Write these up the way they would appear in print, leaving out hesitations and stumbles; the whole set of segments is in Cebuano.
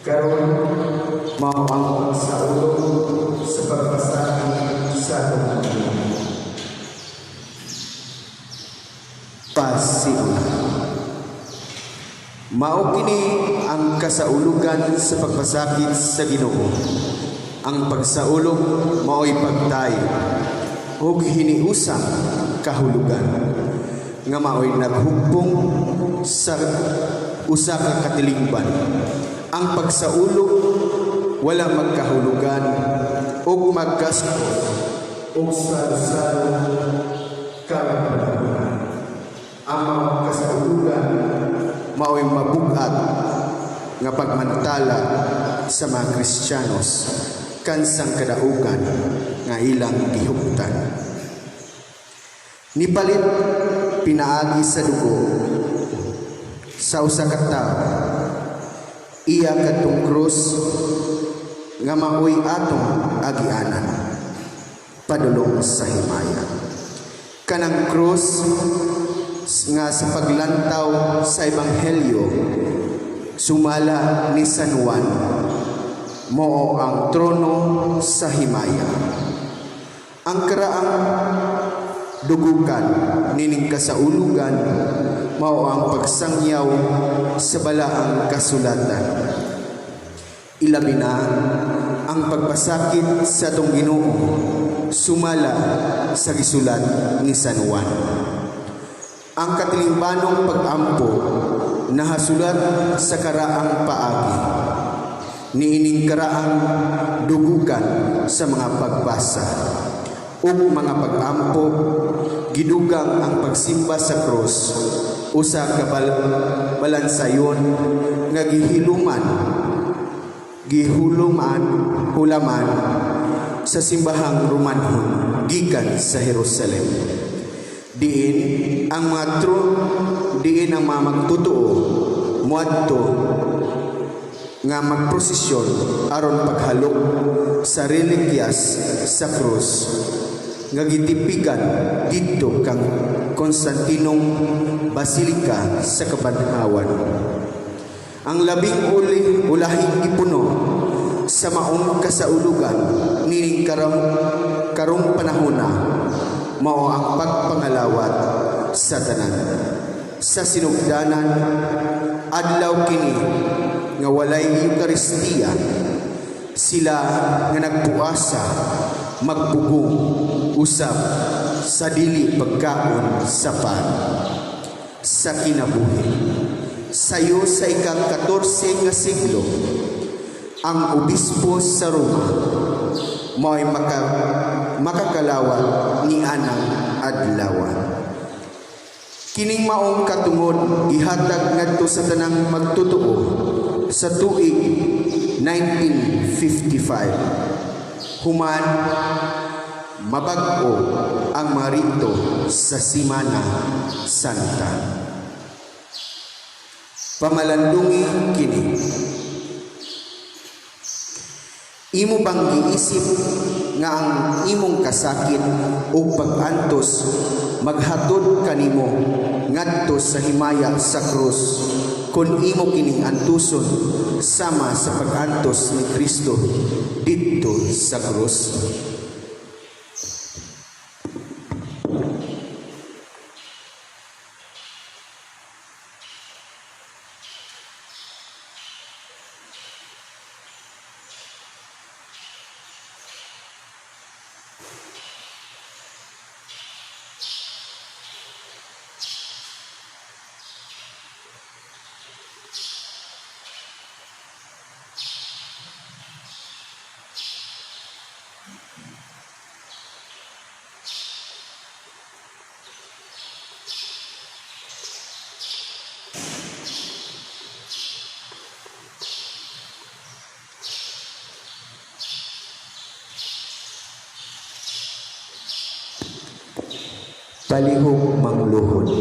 Karon mao ang pagsaulog sa pagpasakit sa atong Ginoo. Pasiuna. Mao kini ang kasaulugan sa pagpasakit sa Ginoo. Ang pagsaulog mao'y pagtay ug hiniusang kahulugan nga mao'y naghugpong sa usa ka katilingban. Ang pagsaulog wala magkahulugan ug maggastos ug salo-salo kang. Ang mga kasaulugan mao'y mabugat nga pagmantala sa mga Kristiyanos kansang kadaugan nga ilang gihuptan. Nipalit pinaagi sa dugo sa usa ka tawo, iya kadtong krus nga maoy atong agianan padulong sa himaya. Kanang krus nga sa paglantaw sa ebanghelyo sumala ni San Juan mao ang trono sa himaya. Ang karaang dugukan nining kasaulugan mao ang pagsangyaw sa balaang kasulatan. Ilabi na ang pagpasakit sa atong Ginoo sumala sa gisulat ni San Juan. Ang katilingbanong pag-ampo nahasulat sa karaang paagi niining karaang dugukan sa mga pagbasa ug mga pag-ampo. Gidugang ang pagsimba sa krus, usa ka balansayon nga gihiluman gihuluman hulaman sa simbahang Romanhon gikan sa Jerusalem, diin ang mga tro diin ang mga magtotoo moadto nga magprosesyon aron paghalok sa relikyas sa krus nga gitipigan didto kang Constantinong Basilika sa Kabanhawan. Ang labing uli ulahing gipuno sa maong kasaulugan nining karong panahona mao ang pagpangalawat sa tanan. Sa sinugdanan, adlaw kini nga walay Eukaristiya. Sila nga nagpuasa magpugong usab sa dili pagkaon sa pan sa kinabuhi. Sayo sa ika-14 nga siglo, ang obispo sa Roma mao'y makakalawat ni anang adlaw. Kining maong katungod gihatag ngadto sa tanang magtotoo sa tuig 1955 human mabag-o ang mga rito sa Simana Santa. Pamalandungi kini. Imo bang giisip nga ang imong kasakit ug pag-antos maghatod kanimo ngadto sa himaya sa krus kon imo kining antuson sama sa pag-antos ni Kristo didto sa krus? Palihog mangluhod.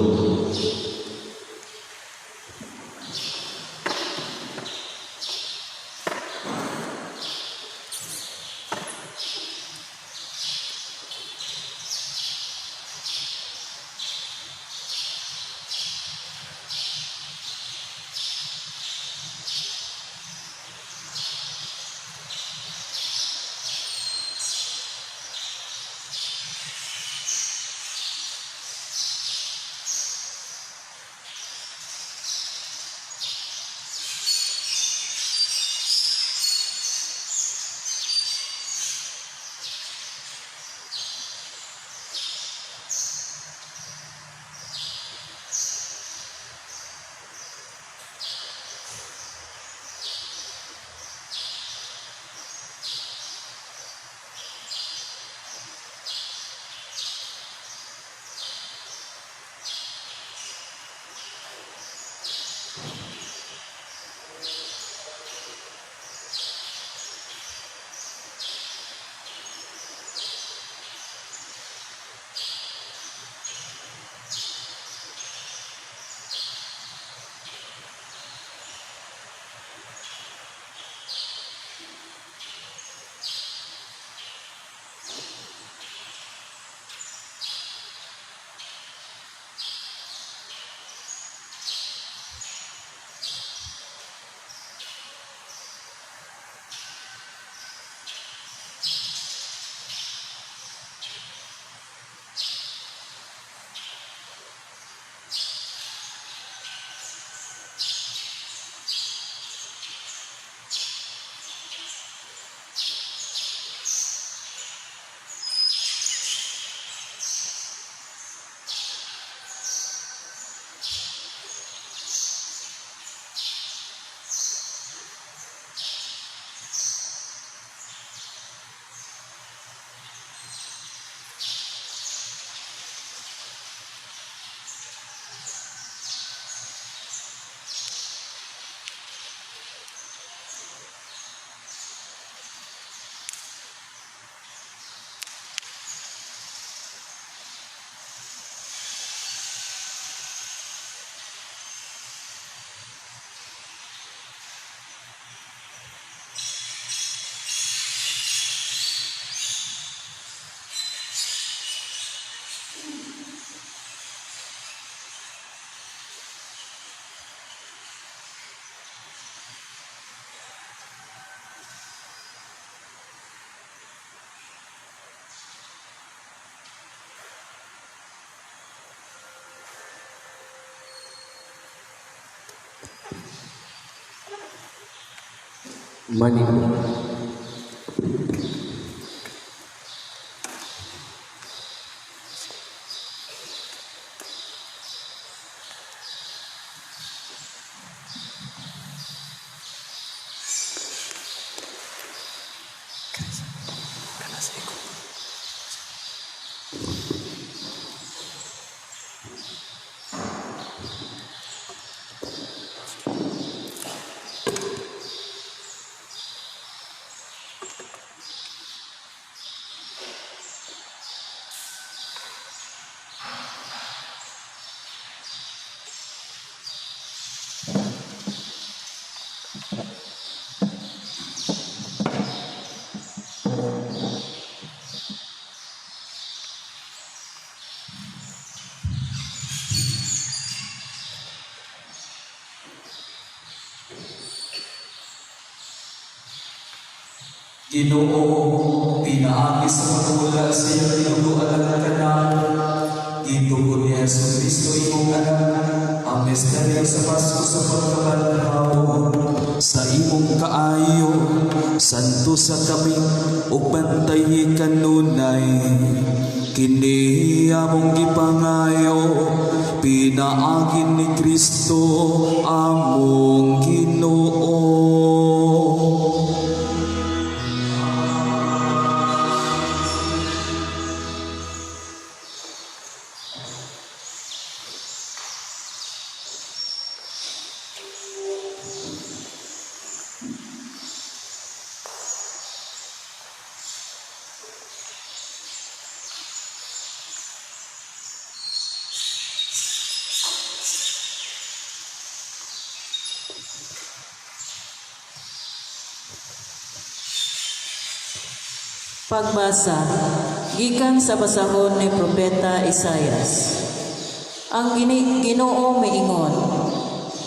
Manindog. Ginoo, pinaagi sa pagwala sa iyong tinugoan kanamo. Gitugon ni Hesus Kristo imong Anak, ang misteryo sa Pasko sa pagkabanhaw. Sa imong kaayo, santo sa kami ug bantayi kanunay. Kini among gipangayo, pinaagi ni Kristo among Ginoo. Pagbasa gikan sa basahon ni Propeta Isayas. Ang Ginoo miingon,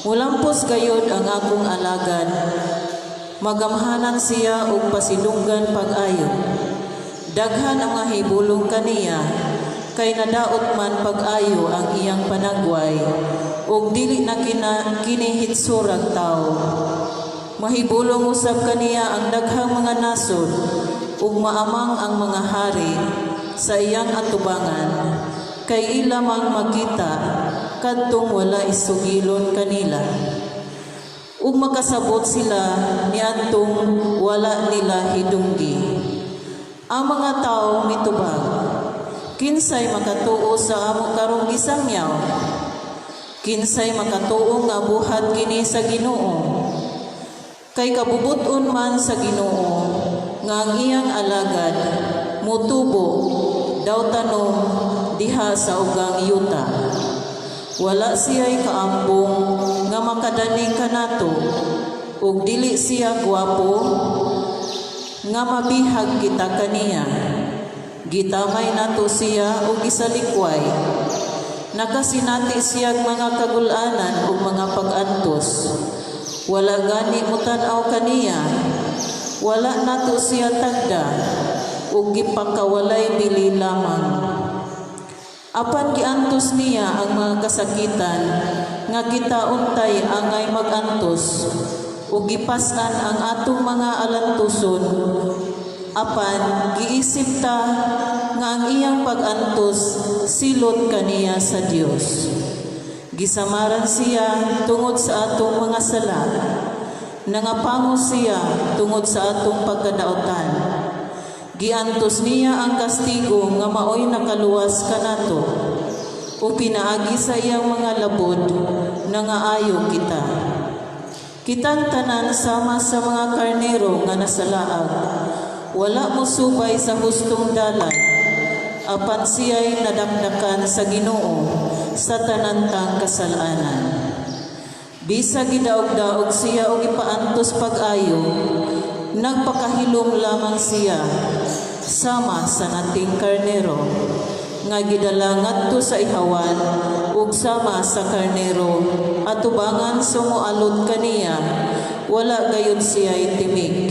"Mulampos gayud ang akong alagad, magamhanan siya ug pasidunggan pag-ayo. Daghan ang mga hibulong kaniya, kay nadaot man pag-ayo ang iyang panagway, ug dili na kini hitsurag tawo. Mahibulong usab kaniya ang daghang mga nasod ug maamang ang mga hari sa iyang atubangan, kay ila mang makita kadtong wala isugilon kanila ug makasabot sila niadtong wala nila hidunggi. Ang mga tawo mitubag, 'Kinsay makatuo sa amo karong gisangyaw? Kinsay makatuo nga buhat kini sa Ginoo? Kay kabubut-on man sa Ginoo nga ang iyang alagad mutubo daw tanom diha sa ugang yuta. Wala siya'y kaambong nga makadani kanato ug dili siya gwapo nga mabihag kita kaniya. Gitamay nato siya ug gisalikway. Nakasinati siyag mga kagul-anan ug mga pag-antos. Wala gani mutan-aw kaniya. Wala nato siya tagda ug gipakawalay bili lamang. Apan giantos niya ang mga kasakitan nga kita untay angay magantos ug gipas-an ang atong mga alantuson, apan giisip ta nga ang iyang pag-antos silot kaniya sa Dios. Gisamaran siya tungod sa atong mga sala. Nangapangos siya tungod sa atong pagkadaotan. Giantos niya ang kastigo nga maoy nakaluwas kanato. Ug pinaagi sa iyang mga labod, nangaayo kita. Kitang tanan sama sa mga karnero nga nasalaag. Wala mosubay sa hustong dalan. Apan siya'y nadakdakan sa Ginoo sa tanantang kasalanan. Bisa gidaog-daog siya og ipaantos pag-ayo, nagpakahilom lamang siya sama sa nating karnero nga gidala ngadto sa ihawan, ug sama sa karnero atubangan sa moalot kaniya, wala gayud siya timig.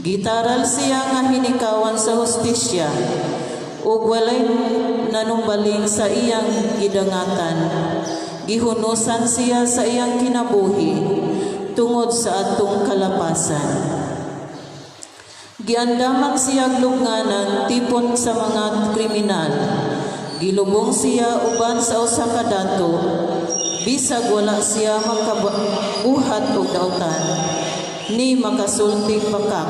Gitaral siya nga hinikawan sa hustisya ug walay nanumbaling sa iyang gidangatan. Gihunosan siya sa iyang kinabuhi tungod Tungod sa atong kalapasan. Giandamang siya lubnganan tipon sa mga kriminal. Gilubong siya uban sa usa ka dato, bisag wala siya makabuhat og dautan, ni makasultig bakak.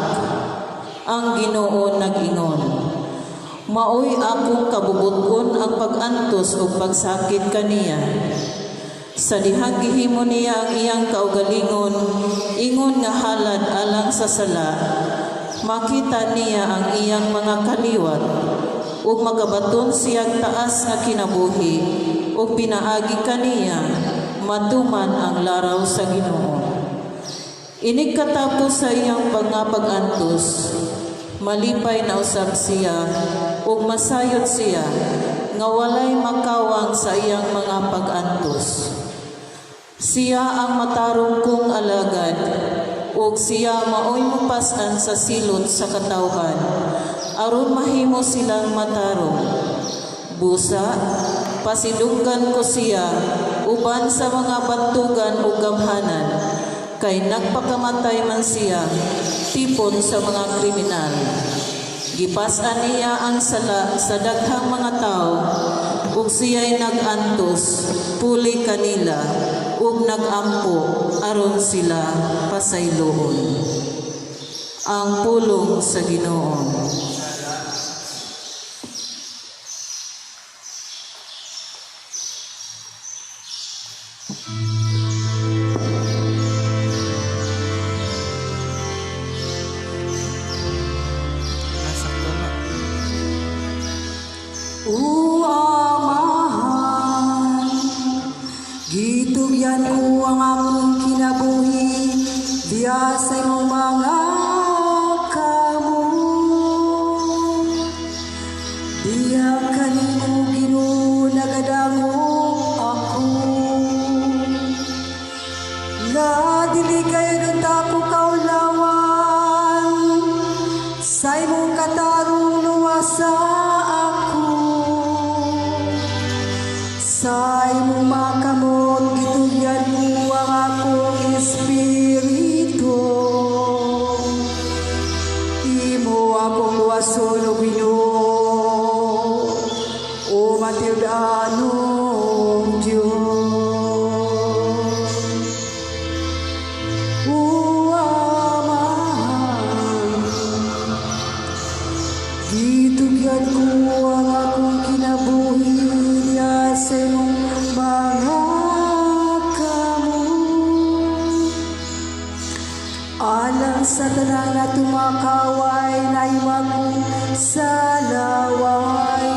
Ang Ginoo nag-ingon, "Maoy akong kabubut-on ang pag-antos ug pagsakit kaniya." Sa dihang gihimo niya ang iyang kaugalingon ingon nga halad alang sa sala, makita niya ang iyang mga kaliwat ug makabaton siyag taas nga kinabuhi ug pinaagi kaniya matuman ang laraw sa Ginoo. Inig katapos sa iyang pag-antos, malipay na usab siya ug masayod siya nga walay makawang sa iyang mga pag-antos. Siya ang matarong kong alagad ug siya maoy mopas-an sa silot sa katawhan aron mahimo silang matarong. Busa, pasidunggan ko siya uban sa mga bantugan ug gamhanan, kay nagpakamatay man siya tipon sa mga kriminal. Gipas-an niya ang sala sa daghang mga tawo ug siya'y nag-antos puli kanila ug nag-ampo aron sila pasayloon. Ang pulong sa Ginoo. Nasakto na. O Amahan, gitugyan ko ang akong kinabuhi diya sa imong mga kamot. Diya kanimo, Ginoo, nagadangop ako. Nga dili kayo unta ko kaulawan, sa imong katarong luwasa ako. Sa imong mga kamot gitugyan mo ang akong espiritu. Imo akong luwason, O Ginoo, O matud-anong Diyos. O Amahan, gitugyan ko ang akong kinabuhi niya sa imong mga kamot. Alang sa tanang na tumakaway na akong salawayon.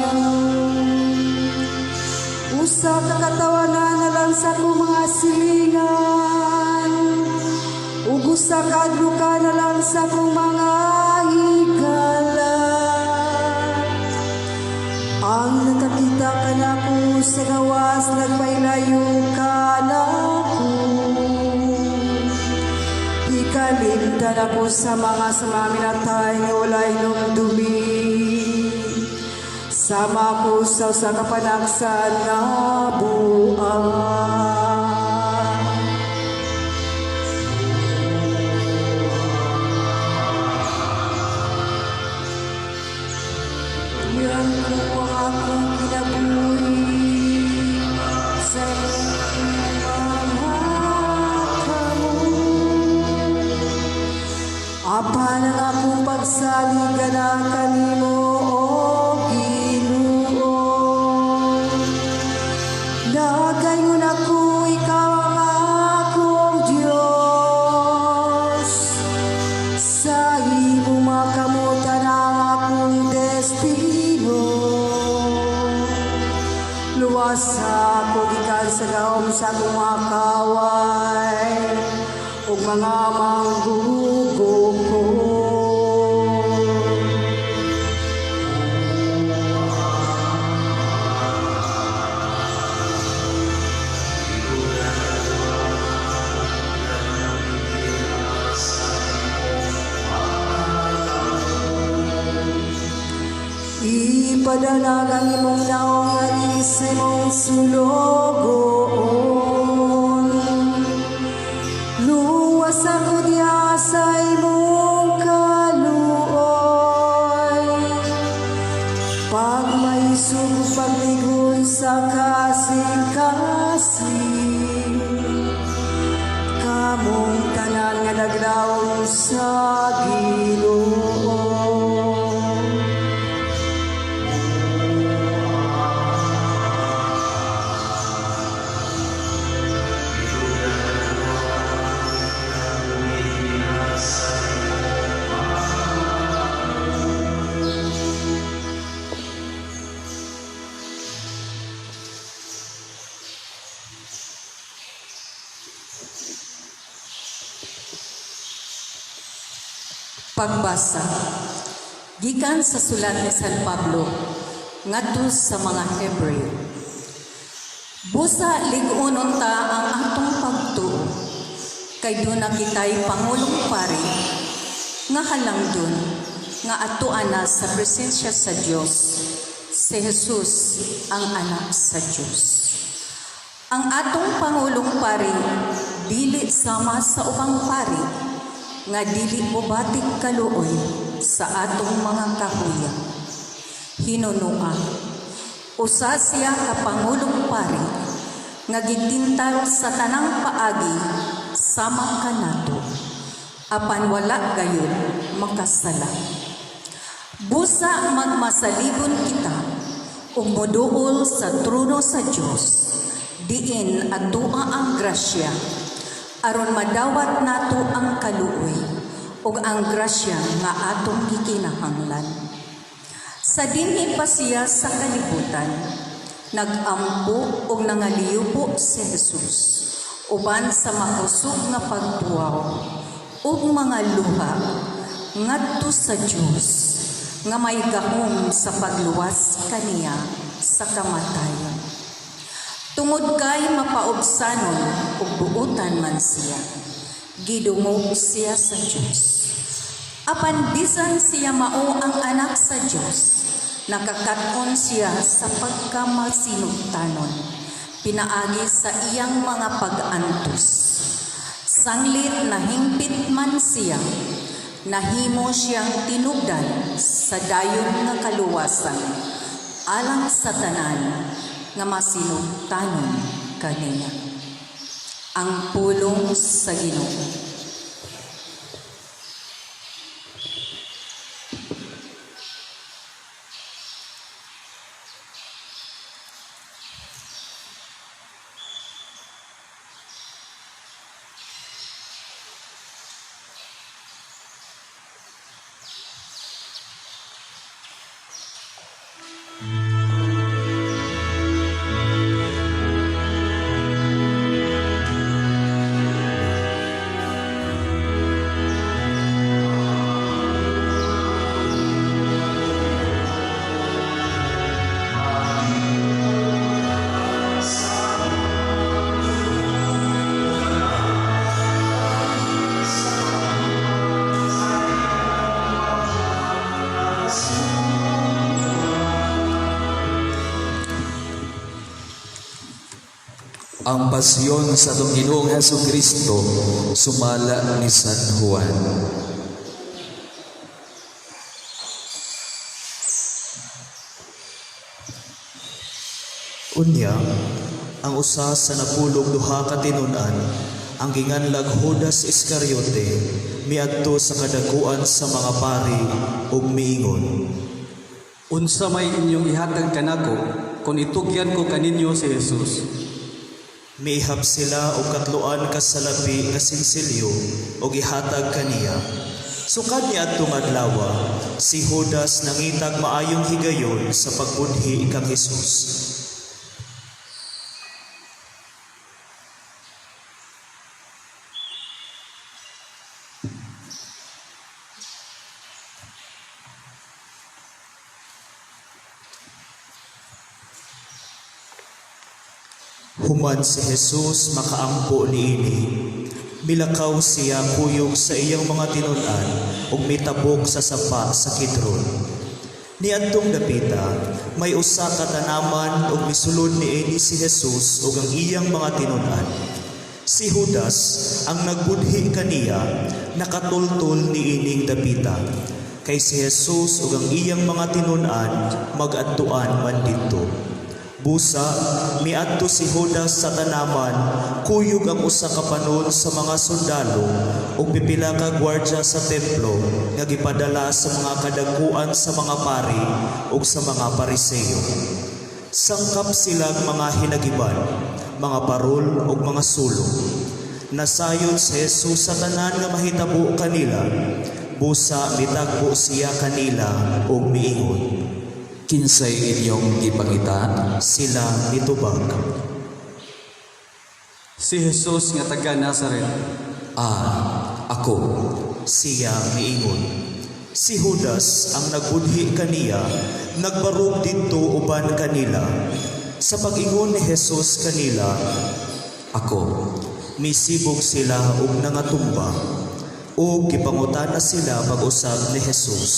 Usa ka katawanan na lang sa akong mga silingan, ug usa ka kadlukan na lang sa akong mga higala. Ang nakakita kanako sa gawas, nagpailayo kanako. Ikalimtan ako sa mga minatay nga walay hinumdumi. Sama ko sa usa ka panagsa nga buang. Yan ko ang akong kinabuhi sa imong mga kamot. Apan ang akong pagsalig na kanimo, O Ginoo. Nagaingon ako, "Ikaw ang akong Diyos." Sa imong mga kamot ang akong destino. Luwasa ako gikan sa gahom sa akong mga kaway ug mga manggugukod. Ipadanag ang imong naong ngadto sa imong sulugoon. Luwas ako diha sa imong kaluoy. Pagmaisog ug pagligon sa kasing-kasing, kamong tanan nga naglaom sa Ginoo. Pagbasa gikan sa sulat ni San Pablo ngadto sa mga Hebreo. Busa lig-on unta ang atong pagtuo, kay duna kitay pangulong pari nga halangdon nga atoa na sa presensya sa Dios, si Jesus ang Anak sa Dios. Ang atong pangulong pari dili sama sa ubang pari nga dili mobatik kaluoy sa atong mga kahuyang. Hinunua, usa siya ka pangulong pari nga gitintal sa tanang paagi sama kanato, apan wala gayud makasala. Busa magmasaligon kita ug moduol sa trono sa Dios, diin atoa ang grasya aron madawat nato ang kaluoy ug ang grasya nga atong gikinahanglan. Sa dinhi pa siya sa kalibutan, nag-ampo ug nangaliyupo si Jesus uban sa makusog nga pagtuaw ug mga luha ngadto sa Dios nga may gahom sa pagluwas kaniya sa kamatayon. Tungod kay mapaubsanon ug buutan man siya, gidungog siya sa Dios. Apan bisan siya mao ang Anak sa Dios, nakakat-on siya sa pagkamasinugtanon pinaagi sa iyang mga pag-antos. Sanglit nahingpit man siya, nahimo siyang tinubdan sa dayon nga kaluwasan alang sa tanan nga masinugtanon kaniya. Ang pulong sa Ginoo. Ang pasyon sa atong Ginoong Hesus Kristo sumala ni San Juan. Unya, ang usa sa 12 ka tinun-an, ang ginganlag Judas Iscariote, miadto sa kadakuan sa mga pari ug miingon: "Unsa may inyong ihatag kanako kung itugyan ko kaninyo si Jesus?" Mihap sila og 3 ka salapi nga sinsilyo ug ihatag kaniya. Sukad niadtong adlawa, si Judas nangitag maayong higayon sa pagbudhi kang Hesus. Human si Jesus makaampo niini, milakaw siya kuyog sa iyang mga tinun-an ug mitabok sa sapa sa Kidron. Niadtong dapita, may usa ka tanaman ug misulod niini si Jesus ug ang iyang mga tinun-an. Si Judas ang nagbudhi kaniya nakatultol niining dapita kay si Jesus ug ang iyang mga tinun-an mag-adtuan man didto. Busa miadto si Judas sa tanaman kuyog ang usa ka panon sa mga sundalo ug pipila ka gwardya sa templo nga gipadala sa mga kadakuan sa mga pari ug sa mga Pariseo. Sangkap silang mga hinagiban, mga parol ug mga sulong. Nasayod si Jesus sa tanan nga mahitabo kanila. Busa mitagbo siya kanila ug miingon. Kinsay inyong gipangita? Sila mitubag. Si Jesus nga taga Nazaret. Ah, ako. Siya miingon. Si Judas ang nagbudhi kaniya, nagbarog didto uban kanila. Sa pag-ingon ni Jesus kanila, Ako. Misibog sila og nangatumba. Ug gipangutana sila pag-usab ni Jesus.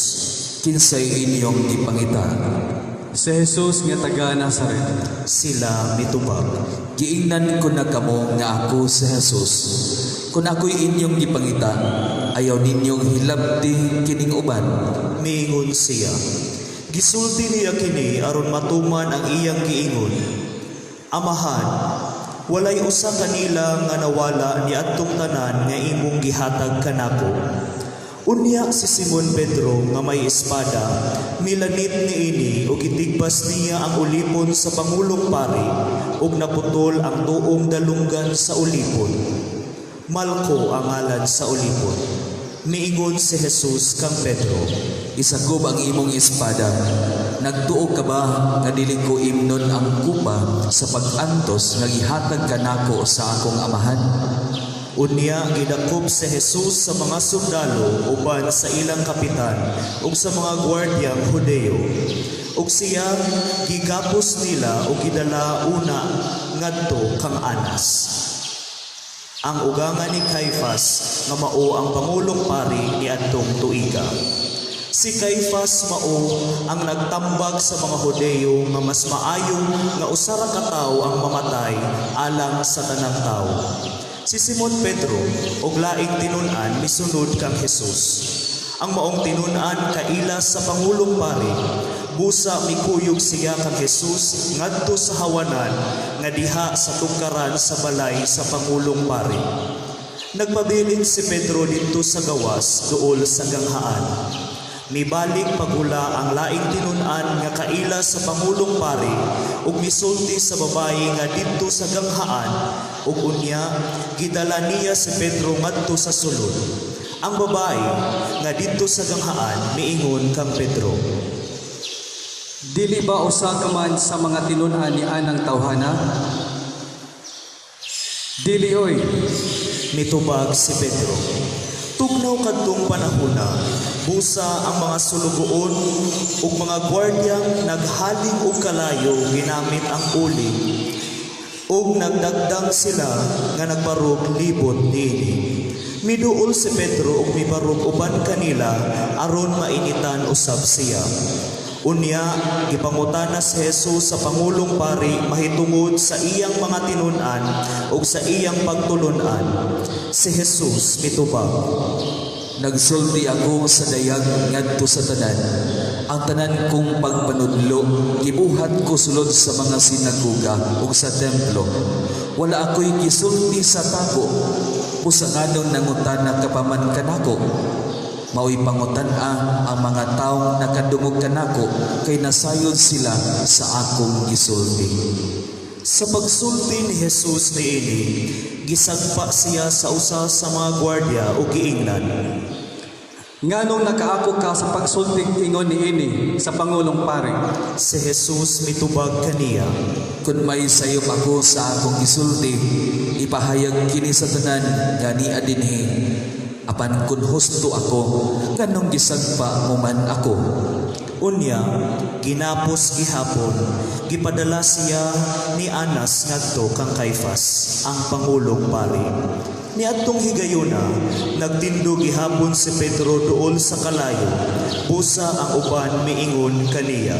Kinsay inyong gipangita? Si Jesus nga taga Nazaret. Sila mitubag. Giingnan ko na kamo nga ako si Jesus. Kung ako'y inyong gipangita, ayaw ninyong hilabti kining uban. Miingon siya. Gisulti niya kini aron matuman ang iyang giingon. Amahan, walay usa kanila nga nawala niadtong tanan nga imong gihatag kanako. Unya si Simon Pedro nga may espada, milanit niini ug gitigbas niya ang ulipon sa pangulong pari ug naputol ang tuong dalunggan sa ulipon. Malko ang ngalan sa ulipon. Miingon si Jesus kang Pedro, Isakob ang imong espada. Nagtuo ka ba nga dili ko imnon ang kupa sa pag-antos nga gihatag kanako sa akong amahan? Unya gidakop si Jesus sa mga sundalo uban sa ilang kapitan ug sa mga gwardyang Hudeo. Ug siya gigapos nila ug gidala una ngadto kang Anas, ang ugangan ni Caifas nga mao ang pangulong pari niadtong tuiga. Si Caifas mao ang nagtambag sa mga Hudeo nga mas maayo nga usa ra ka tawo ang mamatay alang sa tanang tawo. Si Simon Pedro og laing tinun-an misunod kang Jesus. Ang maong tinun-an kaila sa pangulong pari. Busa mikuyog siya kang Jesus ngadto sa hawanan nga diha sa tungkaran sa balay sa pangulong pari. Nagpabilin si Pedro didto sa gawas duol sa ganghaan. Mibalik paghula ang laing tinun-an nga kaila sa pangulong pari ug misulti sa babayi nga didto sa ganghaan ug unya gidala niya si Pedro ngadto sa sulod. Ang babayi nga didto sa ganghaan miingon kang Pedro, Dili ba usa ka man sa mga tinun-an ni anang tawhana? Dili oy. Mitubag si Pedro. Tugnaw kadtong panahona, busa ang mga sulugoon ug mga gwardyang naghaling og kalayo ginamit ang uling ug nagdagdang sila nga nagbarog libot niini. Miduol si Pedro ug mibarog uban kanila aron mainitan usab siya. Unya gipangutana si Jesus sa pangulong pari mahitungod sa iyang mga tinun-an ug sa iyang pagtulun-an. Si Jesus mitubag. Nagsulti ako sa dayag ngadto sa tanan. Ang tanan kong pagpanudlo gibuhat ko sulod sa mga sinagoga ug sa templo. Wala ako'y gisulti sa tago. Busa nganong nangutana ka pa man kanako? Mao'y pangutan-a ang mga taong nakadungog kanako kay nasayod sila sa akong gisulti. Sa pagsulti ni Jesus niini, gisagpa siya sa usa sa mga gwardiya ug giingnan, Nganong nakaako ka sa pagsultig ingon niini sa pangulong pari? Si Jesus mitubag kaniya, Kung may sayop ako sa akong gisulti, ipahayag kini sa tanan nga nia dinhi. Apan kun husto ako, nganong gisagpa mo man ako? Unya, ginapos gihapon, gipadala siya ni Anas ngadto kang Caifas, ang pangulong pari. Niadtong higayuna, nagtindog gihapon si Pedro duol sa kalayo. Busa ang uban miingon kaniya.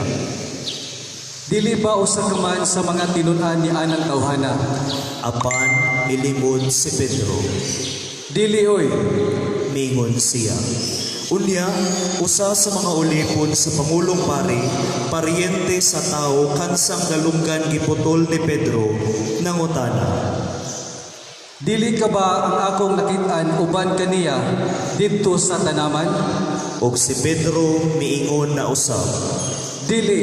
Dili ba usa ka man sa mga tinun-an ni anang tawhana? Apan milimod si Pedro. Dili oy. Mingon siya. Unya, usa sa mga ulipon sa pangulong pari, paryente sa tao kansang galunggan giputol ni Pedro, nangutana. Dili ka ba ang akong nakit-an uban kaniya didto sa tanaman? Og si Pedro miingon na usab. Dili.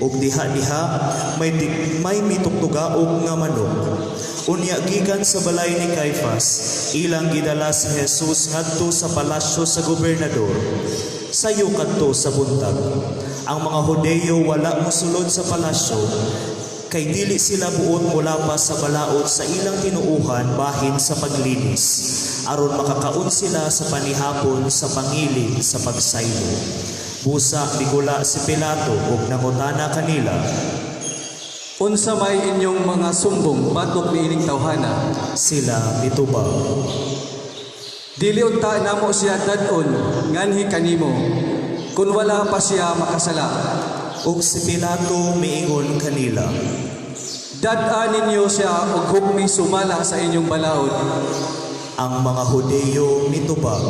Og diha-diha may mitugtugaog nga manok. Unya gikan sa balay ni Caifas, ilang gidala si Jesus ngadto sa palasyo sa gobernador. Sayo kadto sa buntag. Ang mga Hudeyo wala mosulod sa palasyo kay dili sila buot molapas sa balaod sa ilang tinuohan bahin sa paglinis, aron makakaon sila sa panihapon sa pangilin sa pagsaylo. Busa migula si Pilato ug nangutana kanila. Unsa may inyong mga sumbong batok niining tawhana? Sila mitubag. Dili unta namo siya dad-on nganhi kanimo kun wala pa siya makasala. Ug si Pilato miingon kanila. Dad-a ninyo siya og hukmi sumala sa inyong balaod. Ang mga Hudeyo mitubag.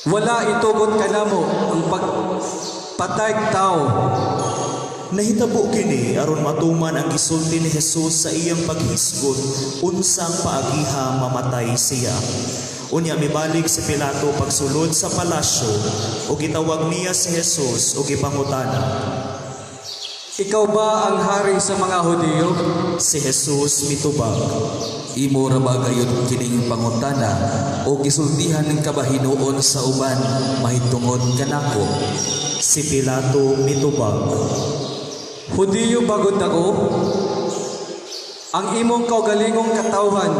Wala itugot kanamo ang pagpatayg tao. Nahitabo kini aron matuman ang gisulti ni Jesus sa iyang paghisgot unsang paagiha mamatay siya. Unya mibalik si Pilato pagsulod sa palasyo ug gitawag niya si Jesus ug gipangutana. Ikaw ba ang hari sa mga Hudiyo? Si Jesus mitubag. Imo ra ba gayud kining pangutana o gisultihan ka ba hinuon sa uban mahitungod kanako? Si Pilato mitubag. Hudiyo ba gud ako? Ang imong kaugalingong katawhan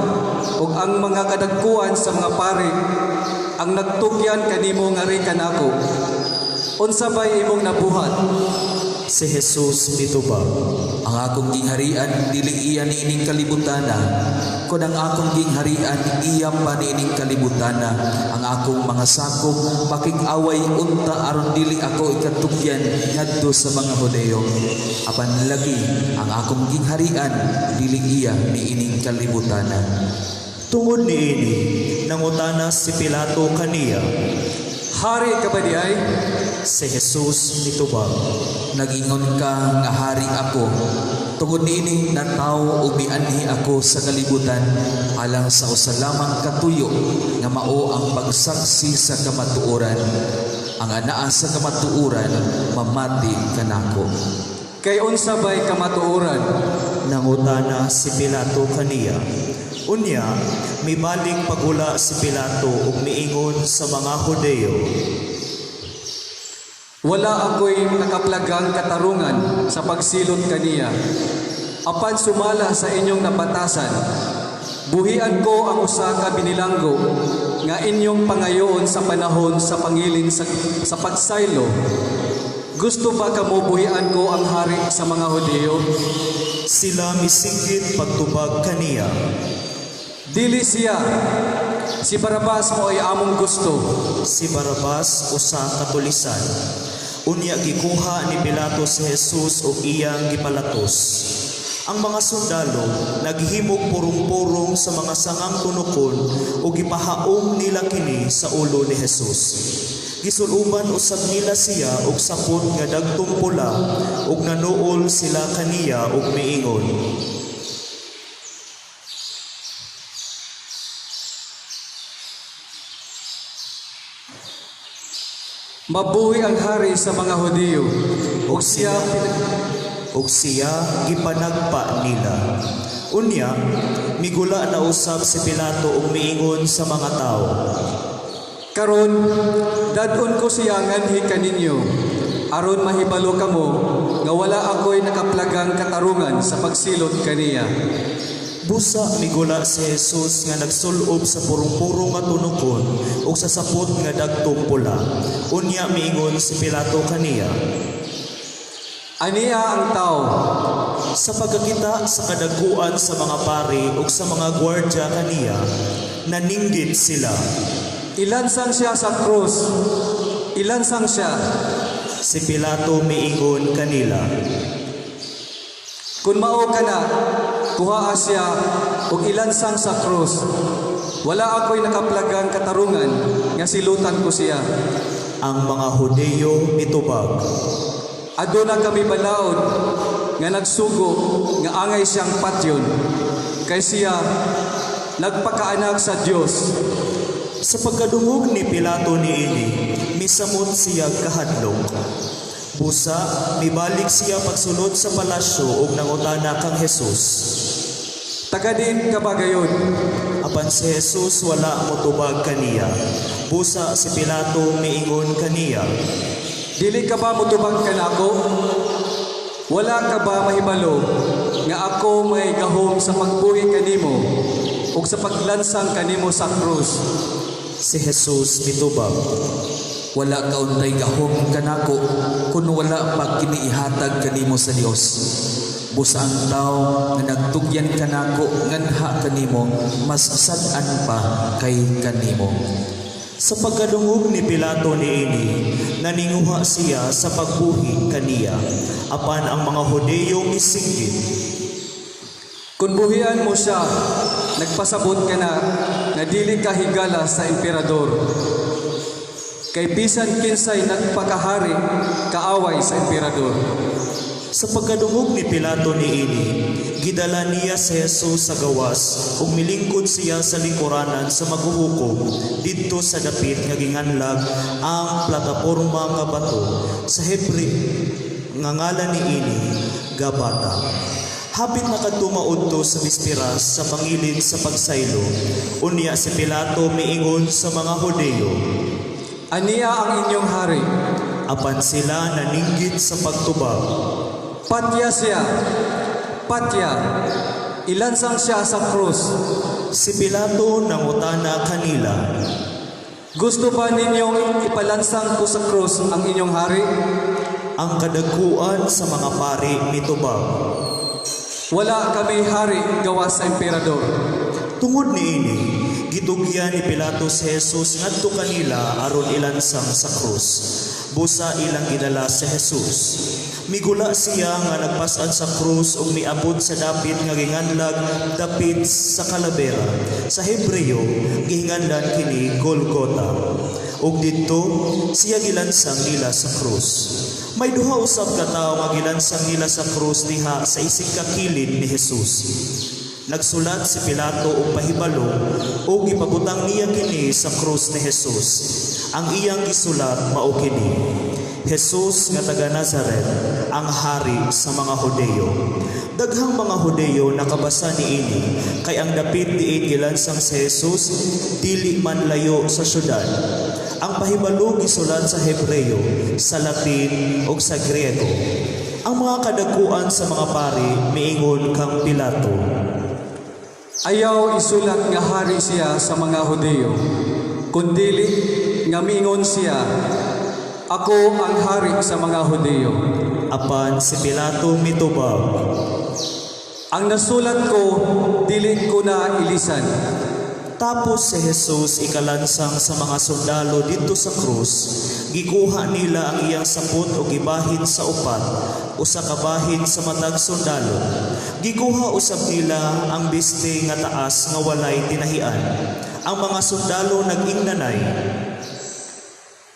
ug ang mga kadagkuan sa mga pari ang nagtugyan kanimo ngari kanako. Unsa bay imong nabuhat? Si Jesus mitubag. Ang akong gingharian dili iya niining kalibutana. Kon ang akong gingharian iya pa niining kalibutana, ang akong mga sakop pakig-away unta aron dili ako ikatugyan ngadto sa mga Hudeyo. Apan lagi ang akong gingharian dili iya niining kalibutana. Tungod niini, nangutana si Pilato kaniya. Hari ka ba diay? Si Jesus mitubag. Nagingon ka nga hari ako. Tungod niini natawo ug mianhi ako sa kalibutan alang sa usa lamang katuyo nga mao ang pagsaksi sa kamatuoran. Ang anaa sa kamatuoran mamati kanako. Kay unsa bay kamatuoran? Nangutana si Pilato kaniya. Unya, mibalik pagula si Pilato ug miingon sa mga Hudeyo. Wala ako'y nakaplagang katarungan sa pagsilot kaniya. Apan sumala sa inyong nabatasan, buhian ko ang usa ka binilanggo nga inyong pangayoon sa panahon sa pangilin sa pagsaylo. Gusto ba kamo buhian ko ang hari sa mga Hudiyo? Sila misinggit pagtubag kaniya. Dili siya. Si Barabas mao'y among gusto. Si Barabas usa ka tulisan. Unya gikuha ni Pilato si Jesus ug iyang gipalatos. Ang mga sundalo naghimog purong-purong sa mga sangang tunokon ug gipahaom nila kini sa ulo ni Jesus. Gisuluban usab nila siya og sapot nga dagtong pula ug nanuol sila kaniya ug miingon. Mabuhi ang hari sa mga Hudiyo. Ug siya gipanagpa nila. Unya, migula na usab si Pilato ug miingon sa mga tawo. Karon, dad-on ko siya nganhi kaninyo, aron mahibalo kamo nga wala ako'y nakaplagang katarungan sa pagsilot kaniya. Busa migula si Jesus nga nagsulob sa purong-puro nga tunokon ug sa sapot nga dagtong pula. Unya miingon si Pilato kaniya. Ania ang tao. Sa pagkakita sa kadaguan sa mga pari ug sa mga gwardya kaniya, naninggit sila. Ilansang siya sa krus. Ilansang siya. Si Pilato miingon kanila, Kung mao kana, kuhaa siya ug ilansang sa krus. Wala ako'y nakaplagang katarungan nga silutan ko siya. Ang mga Hudeyo mitubag, Aduna kami balaod nga nagsugo nga angay siyang patyon. Kay siya nagpakaanak sa Dios. Sa pagkadungog ni Pilato niini, misamot siya kahadlok. Busa, mibalik siya pagsulod sa palasyo ug nangutana kang Jesus. Taga diin ka ba gayod? Apan si Jesus wala motubag kaniya. Busa si Pilato miingon kaniya, Dili ka ba motubag kanako? Wala ka ba mahibalo nga ako may gahom sa pagbuhi kanimo ug sa paglansang kanimo sa krus? Si Jesus mitubag, Wala ka untay gahom kanako kun wala pa kini ihatag kanimo sa Dios. Busa ang tawo nga nagtugyan kanako nganha kanimo mas sad-an pa kay kanimo. Sa pagkadungog ni Pilato niini, naninguha siya sa pagbuhi kaniya. Apan ang mga Hudeyo misinggit, Kung buhian mo siya, nagpasabot ka na nga dili ka higala sa emperador. Kay bisan kinsay nagpakahari, kaaway sa emperador. Sa pagkadungog ni Pilato niini, gidala niya si Jesus sa gawas ug milingkod siya sa lingkuranan sa maghuhukom didto sa dapit nga ginganlag ang Plataporma nga Bato, sa Hebreo nga ngalan niini Gabata. Hapit na kadto maudto sa bispiras sa pangilid sa pagsaylo. Unya si Pilato miingon sa mga Hudeyo, Ania ang inyong hari. Apan sila naninggit sa pagtubag, Patya siya. Patya. Ilansang siya sa krus. Si Pilato nangutana kanila, Gusto ba ninyong ipalansang ko sa krus ang inyong hari? Ang kadagkuan sa mga pari mitubag, Wala kami hari gawas sa emperador. Tungod niini, gitugyan ni Pilato si Jesus ngadto kanila aron ilansang sa krus. Busa ilang gidala si Jesus. Migula siya nga nagpas-an sa krus ug miabot sa dapit nga ginganlag Dapit sa Kalabera. Sa Hebreo, gihinganlan kini Golgota. Ug didto siya gilansang nila sa krus. May duha usab ka tawo nga gilansang nila sa krus diha sa isig ka kilid ni Jesus. Nagsulat si Pilato og pahibalo ug gipabutang niya kini sa krus ni Jesus. Ang iyang gisulat mao kini: Jesus nga taga Nazaret, ang hari sa mga Hudeyo. Daghang mga Hudeyo nakabasa niini kay ang dapit diin gilansang si Jesus dili man layo sa syudad. Ang pahibalo gisulat sa Hebreo, sa Latin ug sa Griego. Ang mga kadagkuan sa mga pari miingon kang Pilato, Ayaw isulat nga hari siya sa mga Hudeyo, kundili nga miingon siya, Ako ang hari sa mga Hudeyo. Apan si Pilato mitubag, Ang nasulat ko, dili ko na ilisan. Tapos si Jesus ikalansang sa mga sundalo didto sa krus, gikuha nila ang iyang sapot o gibahin sa upat, usa ka bahin sa matag sundalo. Gikuha usab nila ang biste nga taas nga walay tinahian. Ang mga sundalo nag-ingnanay,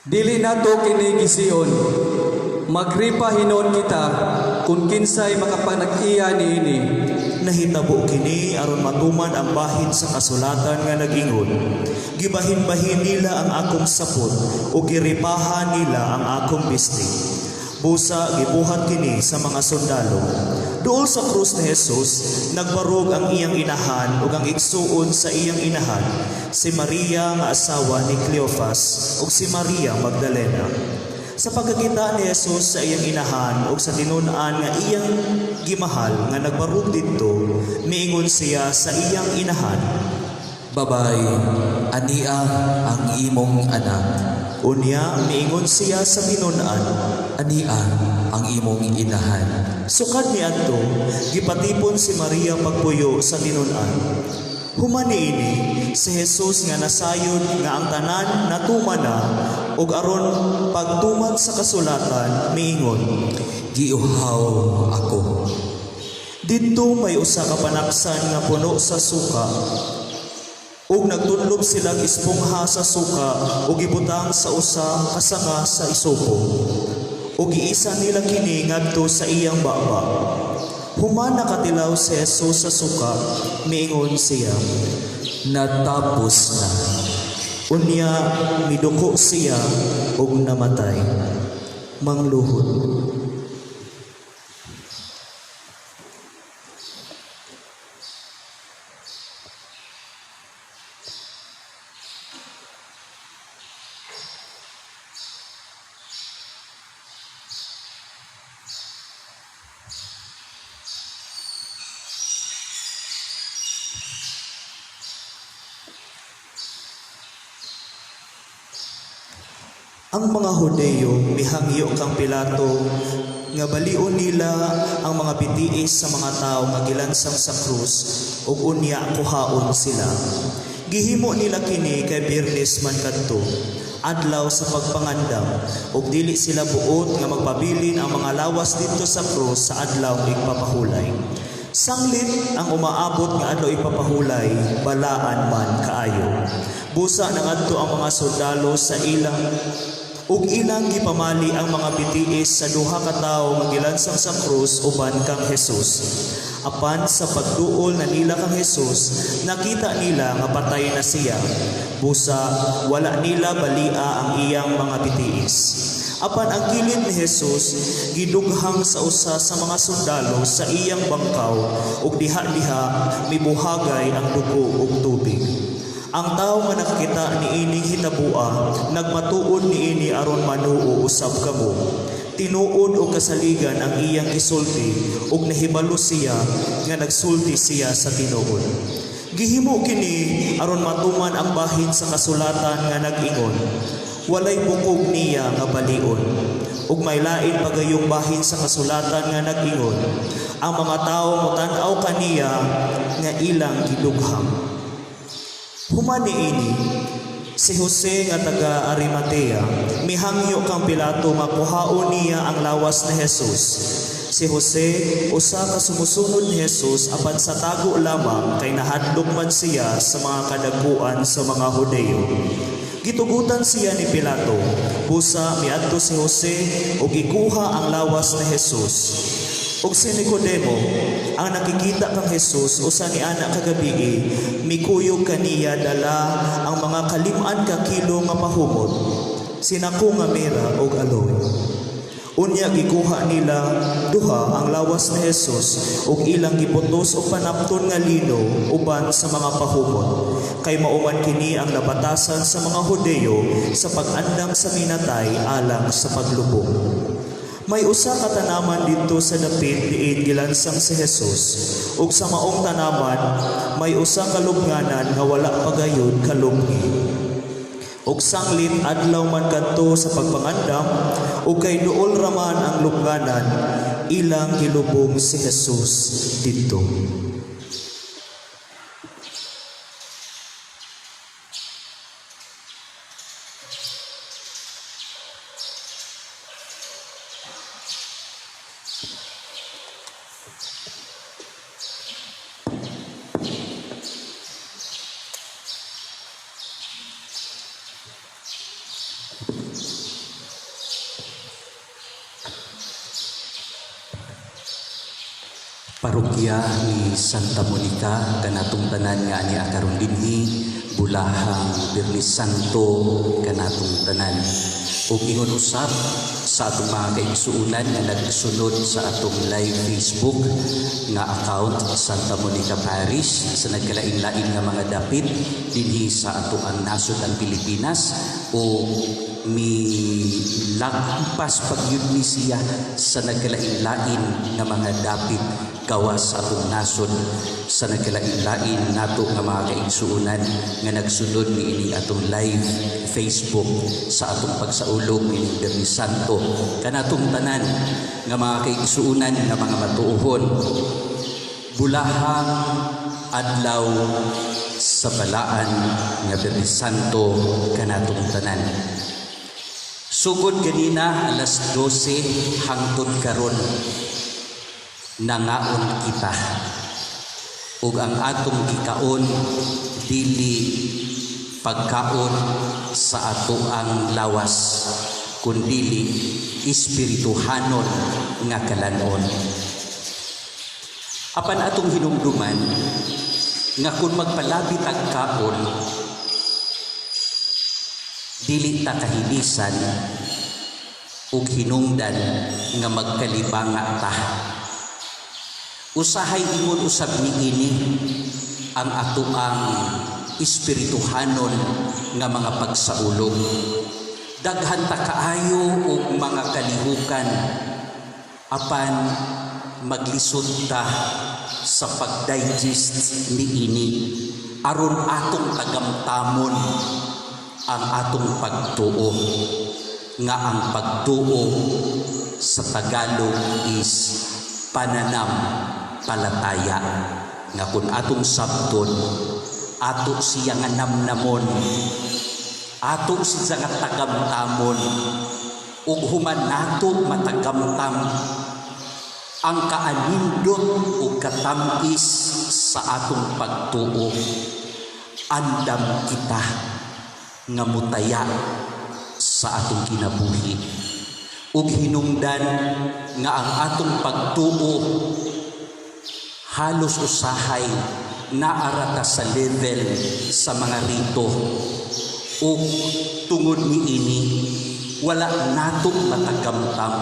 Dili nato kini gision. Magripa hinon kita kung kinsay makapanag-iya niini. Nahitabo kini aron matuman ang bahin sa kasulatan nga nag-ingon, Gibahin-bahin nila ang akong sapot ug giripahan nila ang akong bisti. Busa gibuhat kini sa mga sundalo. Duol sa krus ni Jesus, nagbarog ang iyang inahan ug ang igsuon sa iyang inahan, si Maria nga asawa ni Cleophas ug si Maria Magdalena. Sa pagkakita ni Jesus sa iyang inahan ug sa tinun-an nga iyang gimahal nga nagbarog didto, miingon siya sa iyang inahan, Babay, ania ang imong anak. Unya miingon siya sa tinun-an, Ania ang imong inahan. Sukad niadto, gipatipon si Maria pagpuyo sa tinun-an. Human niini, si Jesus nga nasayod nga ang tanan natuman na ug aron pagtuman sa kasulatan miingon, "Giuhaw ako." Didto may usa ka panaksan nga puno sa suka. Ug nagtunlob silag espongha sa suka ug gibutang sa usa ka sanga sa isopo. Ug giisa nila kini ngadto sa iyang baba. Human nakatilaw si Jesus sa suka, miingon siya, "Natapos na." Unya miduko siya ug namatay. Mangluhod. Ang mga Hudeyo mihangyo kang Pilato nga balion nila ang mga bitiis sa mga tawo nga gilansang sa krus ug unya kuhaon sila. Gihimo nila kini kay Biyernes man kadto, adlaw sa pagpangandam, ug dili sila buot nga magpabilin ang mga lawas didto sa krus sa adlaw igpapahulay. Sanglit ang umaabot nga adlaw ipapahulay, balaan man kaayo. Busa nangadto ang mga sundalo sa ilang ug ilang gipamali ang mga bitiis sa duha ka tawo nga gilansang sa krus uban kang Jesus. Apan sa pagduol na nila kang Jesus, nakita nila nga patay na siya. Busa wala nila balia ang iyang mga bitiis. Apan ang kilid ni Jesus gidughang sa usa sa mga sundalo sa iyang bangkaw ug diha-diha mibuhagay ang dugo ug tubig. Ang tawo nga nakakita niining hitabua nagmatuod niini aron manuo usab kamo. Tinuod og kasaligan ang iyang gisulti ug nahibalo siya nga nagsulti siya sa tinuod. Gihimo kini aron matuman ang bahin sa kasulatan nga nag-ingon, "Walay bukog niya nga balion." Ug may lain pagayong bahin sa kasulatan nga nag-ingon, "Ang mga tawo motan-aw kaniya nga ilang gidughang." Human niini, si Jose nga taga Arimatea mihangyo kang Pilato nga kuhaon niya ang lawas ni Jesus. Si Jose usa ka sumusunod ni Jesus apan sa tago lamang kay nahadlok man siya sa mga kadaguan sa mga Hudeyo. Gitugutan siya ni Pilato. Busa miadto si Jose ug gikuha ang lawas ni Jesus. Ug si Nicodemo, ang nakikita kang Jesus usa ni ana kagabii, mikuyog kaniya dala ang mga kalim-an ka kilo nga pahumot, sinako nga mira ug aloe. Unya gikuha nila duha ang lawas ni Jesus ug ilang giputos og panapton nga lino uban sa mga pahumot, kay mao man kini ang nabatasan sa mga Hudeyo sa pag-andam sa minatay alang sa paglubong. May usa ka tanaman didto sa dapit diin gilansang si Jesus, ug sa maong tanaman may usa ka lubnganan nga wala pa gayud kalubngi. Ug sanglit adlaw man kadto sa pagpangandam, ug kay duol ra man ang lubnganan, ilang gilubong si Jesus didto. Parokya ni Santa Monica, kanatong tanan nga ani karon dinhi, bulahang Biyernes Santo kanatong tanan. Ug ingon usab sa atong mga kaigsuonan nga nagsunod sa atong live Facebook nga account Santa Monica Parish sa nagkalain-lain nga mga dapit dinhi sa atoang nasod ang Pilipinas o milagpas pagyud ni siya sa nagkalain-lain nga mga dapit gawas sa atong nasod sa nagkalain-lain nato nga mga kaigsuonan nga nagsunod niini atong live Facebook sa atong pagsaulog nining Biyernes Santo. Kanatong tanan nga mga kaigsuonan nga mga matuohon, bulahang Adlaw sa balaan nga Biyernes Santo kanatong tanan. Sugod ganina alas 12 hangtod karon, nangaon kita ug ang atong gikaon dili pagkaon sa atoang lawas kundili espirituhanon nga kalanon. Apan atong hinumduman nga kung magpalabi tag kaon, dili ta kahilisan ug hinungdan nga magkalibanga ta. Usahay ingon usab niini ang atoang espirituhanon nga mga pagsaulog. Daghan ta kaayo og mga kalihukan, apan maglisod ta sa pag-digest niini aron atong tagamtamon ang atong pagtuo, nga ang pagtuo sa Tagalog is pananampalataya, nga kung atong sabton, ato siya nga namnamon, ato siya nga tagamtamon, ug human nato matagamtam ang kaanindot ug katamis sa atong pagtuo, andam kita nga mutaya sa atong kinabuhi ug hinungdan nga ang atong pagtuo halos usahay naa ra ta sa level sa mga rito, ug tungod niini wala nato matagamtam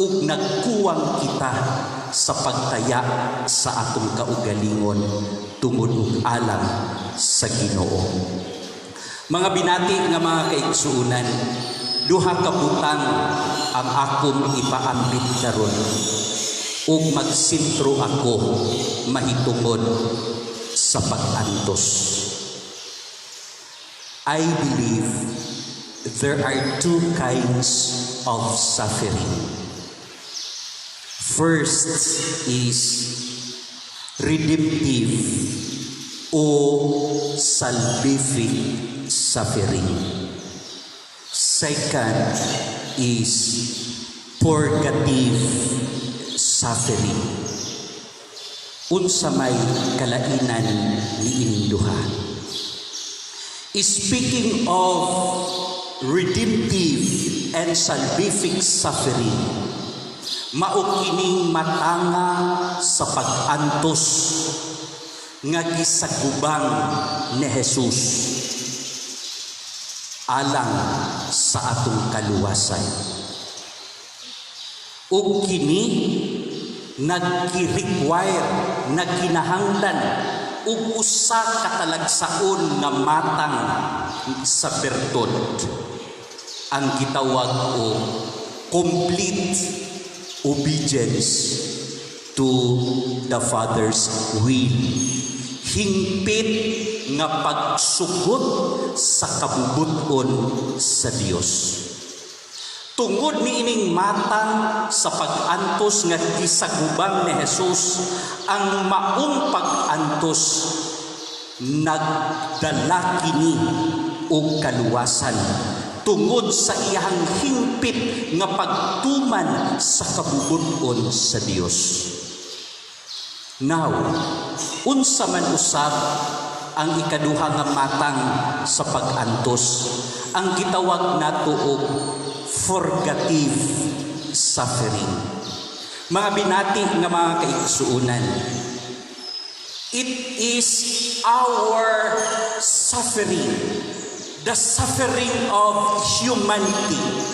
ug nagkuwang kita sa pagtaya sa atong kaugalingon tungod og alang sa Ginoo. Mga binati nga mga kaigsuonan, duha ka butang ang akong ipaambit karon ug magsentro ako mahitungod sa pag-antos. I believe there are two kinds of suffering. First is redemptive o salvific suffering. Second is purgative suffering. Unsa may kalainan niining duha? Speaking of redemptive and salvific suffering, mao kining matanga sa pag-antos nga gisagubang ni Jesus alang sa atong kaluwasan. Ug kini nagki-require, nagkinahanglan og usa ka talagsaon nga matang sa bertud, ang gitawag og complete obedience to the Father's will. Hingpit nga pagsugot sa kabubut-on sa Dios. Tungod niining matang sa pag-antos nga gisagubang ni Jesus, ang maong pag-antos nagdala kini og kaluwasan tungod sa iyang hingpit nga pagtuman sa kabubut-on sa Dios. Now, unsa man usab ang ikaduha nga matang sa pag-antos, ang gitawag nato og purgative suffering? Mga binati nga mga kaigsuonan, it is our suffering, the suffering of humanity,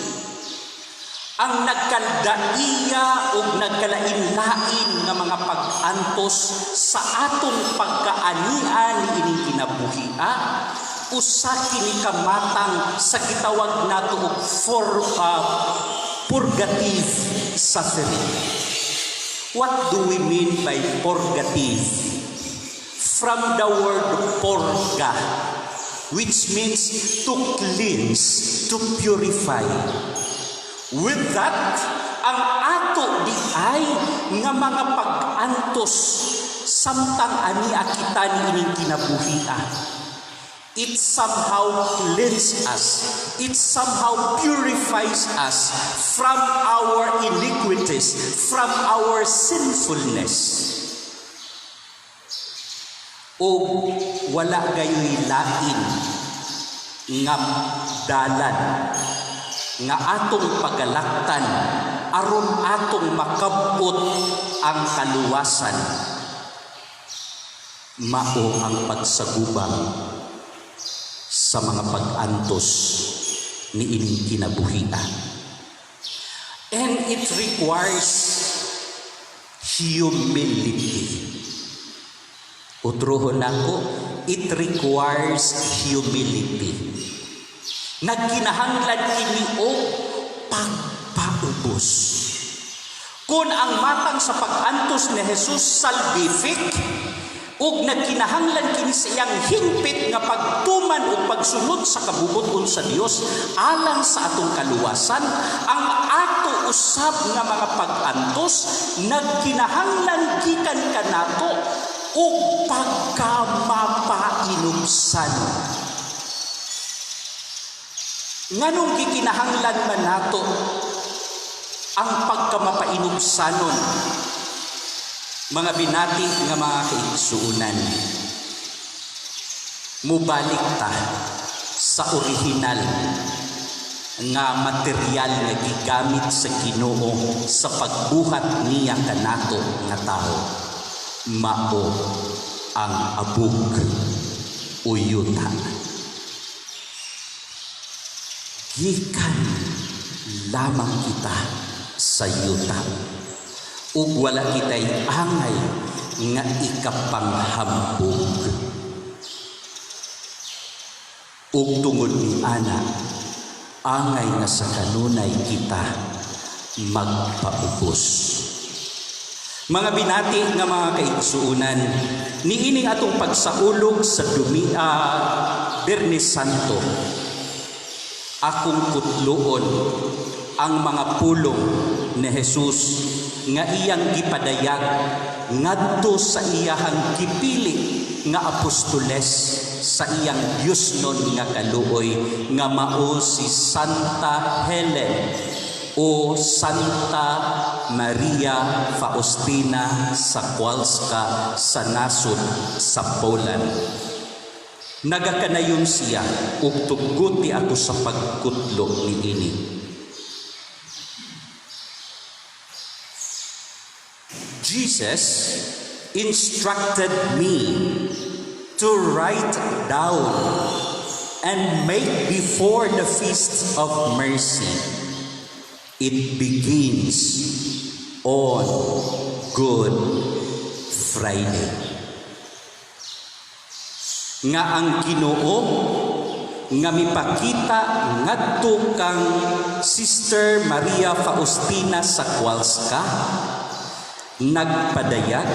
ang nagkaldaiya ug nagkalain-lain nga mga pag-antos sa atong pagkaanian ining kinabuhi. Usa kini ka matang sa gitawag nato og for purgative suffering. What do we mean by purgative? From the word "purga," which means to cleanse, to purify. With that, ang ato diay nga mga pag-antos sa Samtang ania kita niining kinabuhia, it somehow cleanses us. It somehow purifies us from our iniquities, from our sinfulness. O wala gayoy lain nga dalan nga atong pagalaktan aron atong makabot ang kaluwasan, mao ang pagsagubang sa mga pag-antos ni ining kinabuhia. And it requires humility. Utrohon nako, it requires humility. Nagkinahanglan kini og pagpaubos. Kung ang matang sa pag-antos ni Jesus salvific, ug nagkinahanglan kini sa iyang hingpit nga pagtuman ug pagsunod sa kabubut-on sa Dios alang sa atong kaluwasan, ang ato usab nga mga pag-antos nagkinahanglan gikan kanato og pagkamapainubsan. Nganong gikinahanglan man nato ang pagkamapainubsanon, mga binati nga mga kaigsuunan? Mubalik ta sa orihinal nga material nga gigamit sa Ginoo sa pagbuhat niya kanato nga tao, mao ang abog o yuta. Gikan lamang kita sa yuta ug wala kitay angay nga ikapanghambog. Ug tungod ni ana, angay nga sa kanunay kita magpaubos. Mga binati nga mga kaigsuunan, niining atong pagsaulog sa dumi Biyernes Santo, akong kutluon ang mga pulong ni Jesus nga iyang gipadayag ngadto sa iyahang gipili nga apostoles sa iyang Diyosnon nga kaluoy, nga mao si Santa Helen o Santa Maria Faustina Kowalska sa nasod sa Poland. Nagakanayon siya ug tuguti ako sa pagkutlo niini. "Jesus instructed me to write down and make before the Feast of Mercy. It begins on Good Friday." Nga ang Ginoo nga mipakita ngadto kang Sister Maria Faustina Kowalska nagpadayag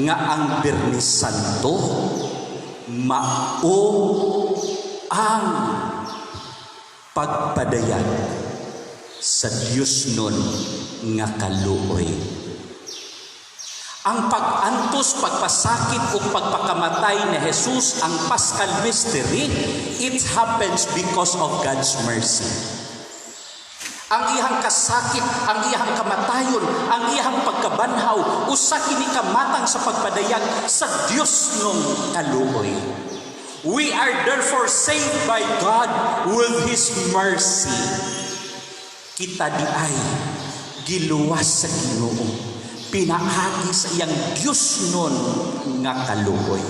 nga ang Biyernes Santo mao ang pagpadayag sa Diyosnon nga kaluoy. Ang pag-antos, pagpasakit o pagpakamatay ni Jesus, ang Paschal Mystery, it happens because of God's mercy. Ang iyang kasakit, ang iyang kamatayon, ang iyang pagkabanhaw, usa kini ka matang sa pagpadayag sa Diyosnong kaluoy. We are therefore saved by God with His mercy. Kita di ay giluwas sa Ginoo pinaagi sa iyang Diyosnon nga kaluoy.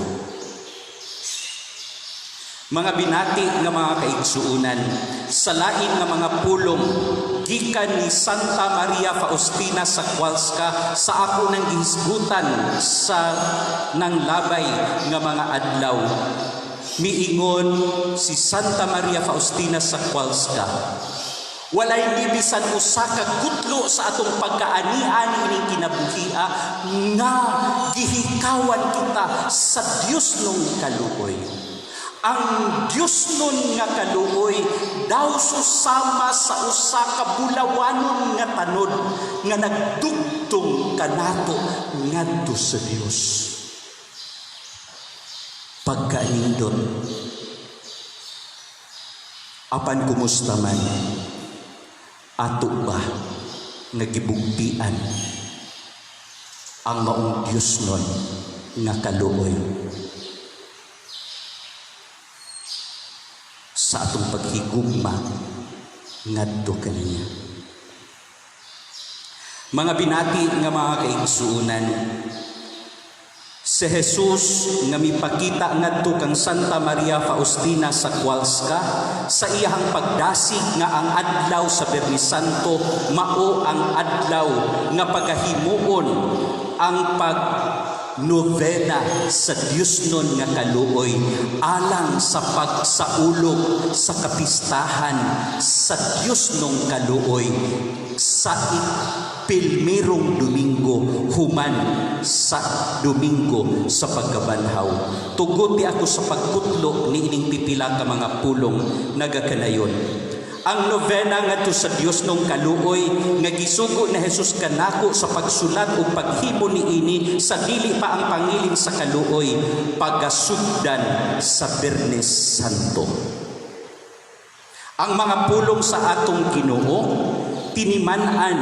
Mga binati nga mga kaigsuunan, sa lain nga mga pulong gikan ni Santa Maria Faustina Kowalska sa ako nang gihisgutan sa nang labay nga mga adlaw. Miingon si Santa Maria Faustina Kowalska, "Walay ni bisan usa ka gutlo sa atong pagkaanian ining kinabuhia nga gihikawan kita sa Diyosnong kaluoy. Ang Diyosnon nga kaluoy daw susama sa usa ka bulawanon nga tanod nga nagdugtong kanato ngadto sa Dios." Pagkaanindot. Apan kumusta man, ato ba nga gibugtian ang maong Diosnon nga kaluoy sa atong paghigugma ngadto kaniya? Mga binati nga mga kaigsuonan, si Jesus nga mipakita ngadto kang Santa Maria Faustina sa Kowalska sa iyahang pagdasig nga ang adlaw sa Biyernes Santo mao ang adlaw nga pagahimuon ang pag novena sa Diosnon nga kaluoy alang sa pagsaulog sa kapistahan sa Diosnong kaluoy sa pilmirong Domingo human sa Domingo sa Pagkabanhaw. Tuguti ako sa pagkutlo ni ining pipila ka mga pulong nagakanayon. Ang novena ngadto sa Diosnong kaluoy nga gisugo na Jesus kanako sa pagsulat ug paghimo niini sa dili pa ang pangilin sa kaluoy pagasugdan sa Biyernes Santo. Ang mga pulong sa atong Ginoo tiniman-an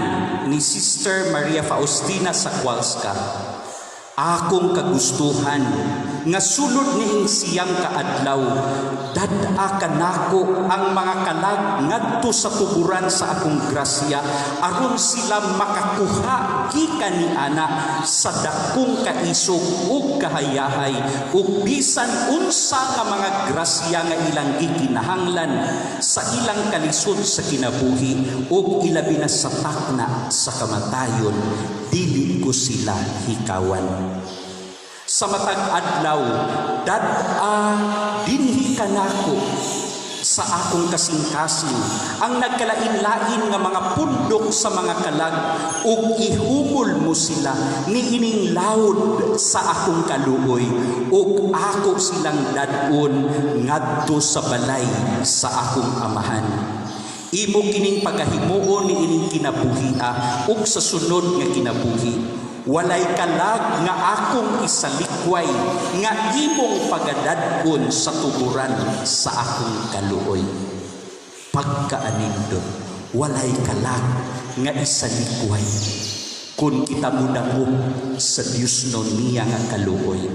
ni Sister Maria Faustina sa Kowalska. Akong kagustuhan nga sulod niing 9 ka adlaw, dad-a kanako ang mga kalag ngadto sa tuburan sa akong grasya aron sila makakuha gikan ni ana sa dakong kaisog ug kahayahay ug bisan unsa nga mga grasya nga ilang gikinahanglan sa ilang kalisod sa kinabuhi ug ilabi na sa takna sa kamatayon, dili ko sila hikawan. Sa matag adlaw, dad-a dinhi kanako sa akong kasing-kasing ang nagkalain-lain nga mga pundok sa mga kalag ug ihumol mo sila niining lawd sa akong kaluoy ug ako silang dad-on ngadto sa balay sa akong amahan. Imo kining pagahimuon niining kinabuhia ug sa sunod nga kinabuhi. Walay kalag nga akong isalikway nga imong pagadad-on sa tuburan sa akong kaluoy. Pagkaanindot, walay kalag nga isalikway kung kita mudangop sa Diosnon niya nga kaluoy.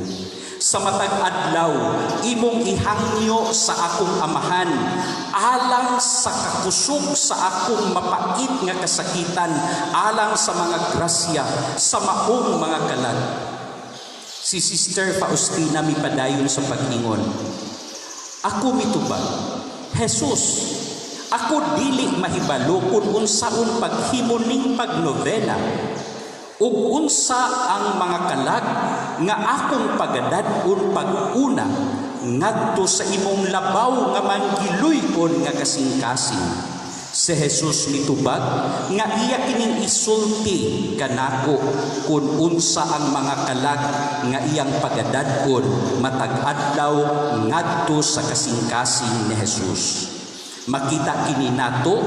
Sa matag adlaw, imong ihangyo sa akong amahan alang sa kakusog sa akong mapait nga kasakitan, alang sa mga grasya sa maong mga kalag. Si Sister Faustina mipadayon sa pag-ingon, "Ako mitubag, Jesus, ako dili mahibalo kung unsaon paghimo ning pagnovena ug unsa ang mga kalag nga akong pagadad-on pag-una ngadto sa imong labaw nga manggiluy-on nga kasing-kasing." Si Jesus mitubag nga iya kining isulti kanako kung unsa ang mga kalag nga iyang pagadad-on matag adlaw ngadto sa kasing-kasing ni Jesus. Makita kini nato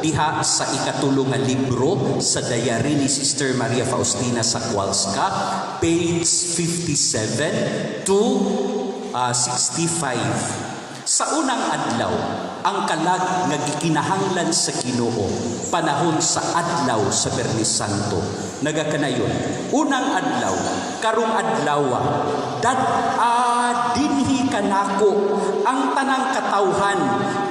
diha sa ikatulo nga libro sa diary ni Sister Maria Faustina sa Kowalska, page 57 to 65. Sa unang adlaw, ang kalag nga gikinahanglan sa Ginoo panahon sa adlaw sa Biyernes Santo. Nagakanayon, unang adlaw, karong adlawa, dad-a dinhi kanako ang tanang katawhan,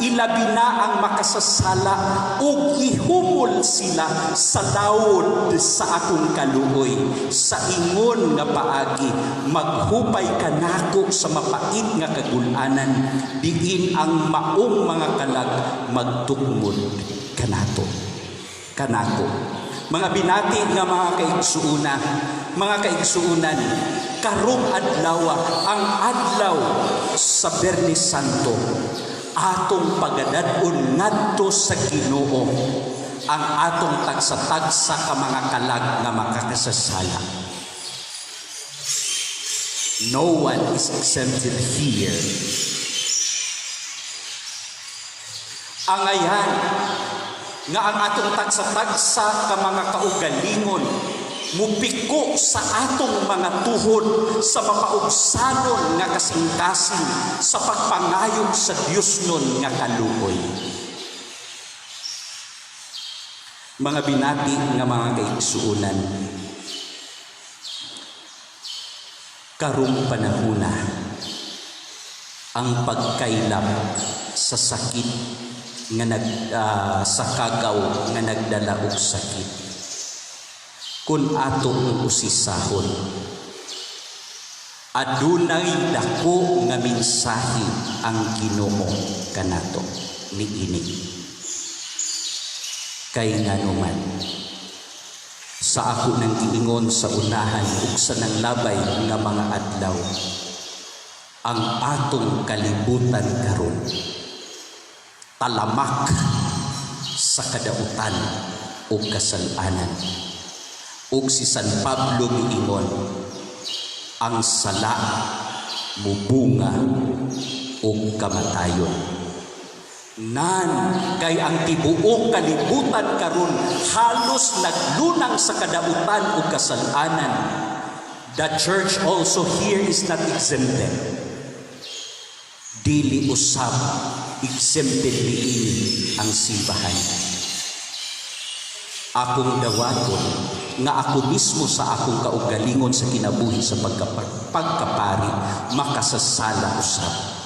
ilabi na ang makasasala, ug ihumol sila sa lawod sa akong kaluoy. Sa ingon nga paagi, maghupay kanako sa mapait nga kagulanan, diin ang maong mga kalag magtukmod kanato kanako. Mga binati nga mga kaigsuuna, mga kaigsuunan, karong adlaw, ang adlaw sa Biyernes Santo, atong pagadad-on ngadto sa Ginoo ang atong tagsa-tagsa ka mga kalag nga makakasasala. No one is exempted here. Angayan nga ang atong tagsa-tagsa ka mga kaugalingon Mupiko sa atong mga tuhod sa mapaugsanon nga kasing-kasing sa pagpangayo sa Dios nun nga kaluoy. Mga binati nga mga kaigsuonan, karong panahuna, ang pagkaylap sa sakit nga nag sa kagaw nga nagdala og sakit, kun ato ang usisahon, adunay dako nga mensahe ang Ginoo kanato niini. Kay nganuman, sa ako nang giingon sa unahan ug sa nanglabay nga mga adlaw, ang atong kalibutan karon talamak sa kadautan ug kasalanan. Ug si San Pablo miingon, ang sala mubunga og kamatayon. Nan kay ang tibuok kalibutan karon halos naglunang sa kadautan ug kasalanan. The church also here is not exempted. Dili usab exempted niini ang simbahan. Akong dawaton nga ako mismo sa akong kaugalingon sa kinabuhi sa pagkapari makasasala usab.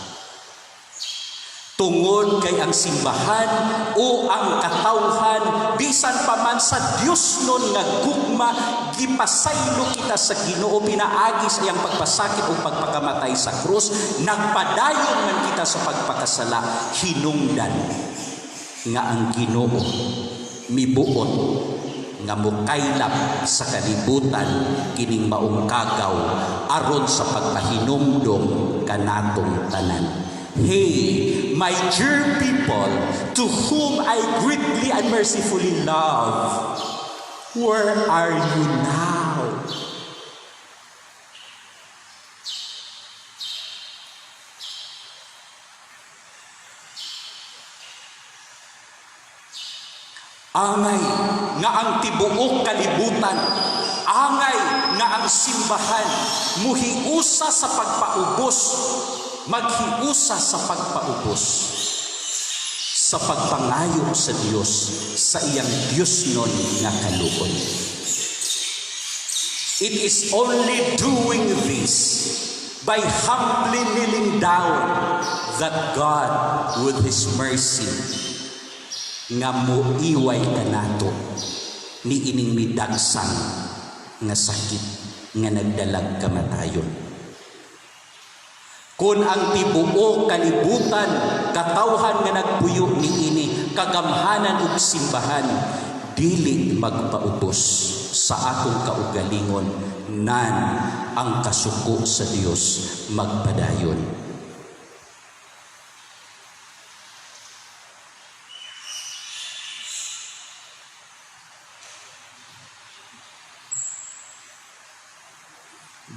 Tungod kay ang simbahan o ang katawhan, bisan pa man sa Dios nun nga gugma, gipasaylo kita sa Ginoo pinaagi sa iyang pagpasakit o pagpakamatay sa krus, nagpadayon man kita sa pagpakasala, hinungdan nga ang Ginoo mibuot nga mukaylap sa kalibutan kining maong kagaw aron sa pagpahinumdom kanatong tanan. Hey, my dear people, to whom I greatly and mercifully love, where are you now? Angay nga ang tibuok kalibutan, angay nga ang simbahan muhiusa sa pagpaubos, maghiusa sa pagpaubos, sa pagpangayo sa Dios sa iyang Dios nun nga kaluoy. It is only doing this by humbly kneeling down that God with His mercy nga muiway kanato ni ining midagsang nga sakit nga nagdalag kamatayon. Kung ang tibuok kalibutan, katawhan nga nagpuyo niini, kagamhanan ug simbahan, dili magpaubos sa atong kaugalingon, nan ang kasuko sa Dios magpadayon.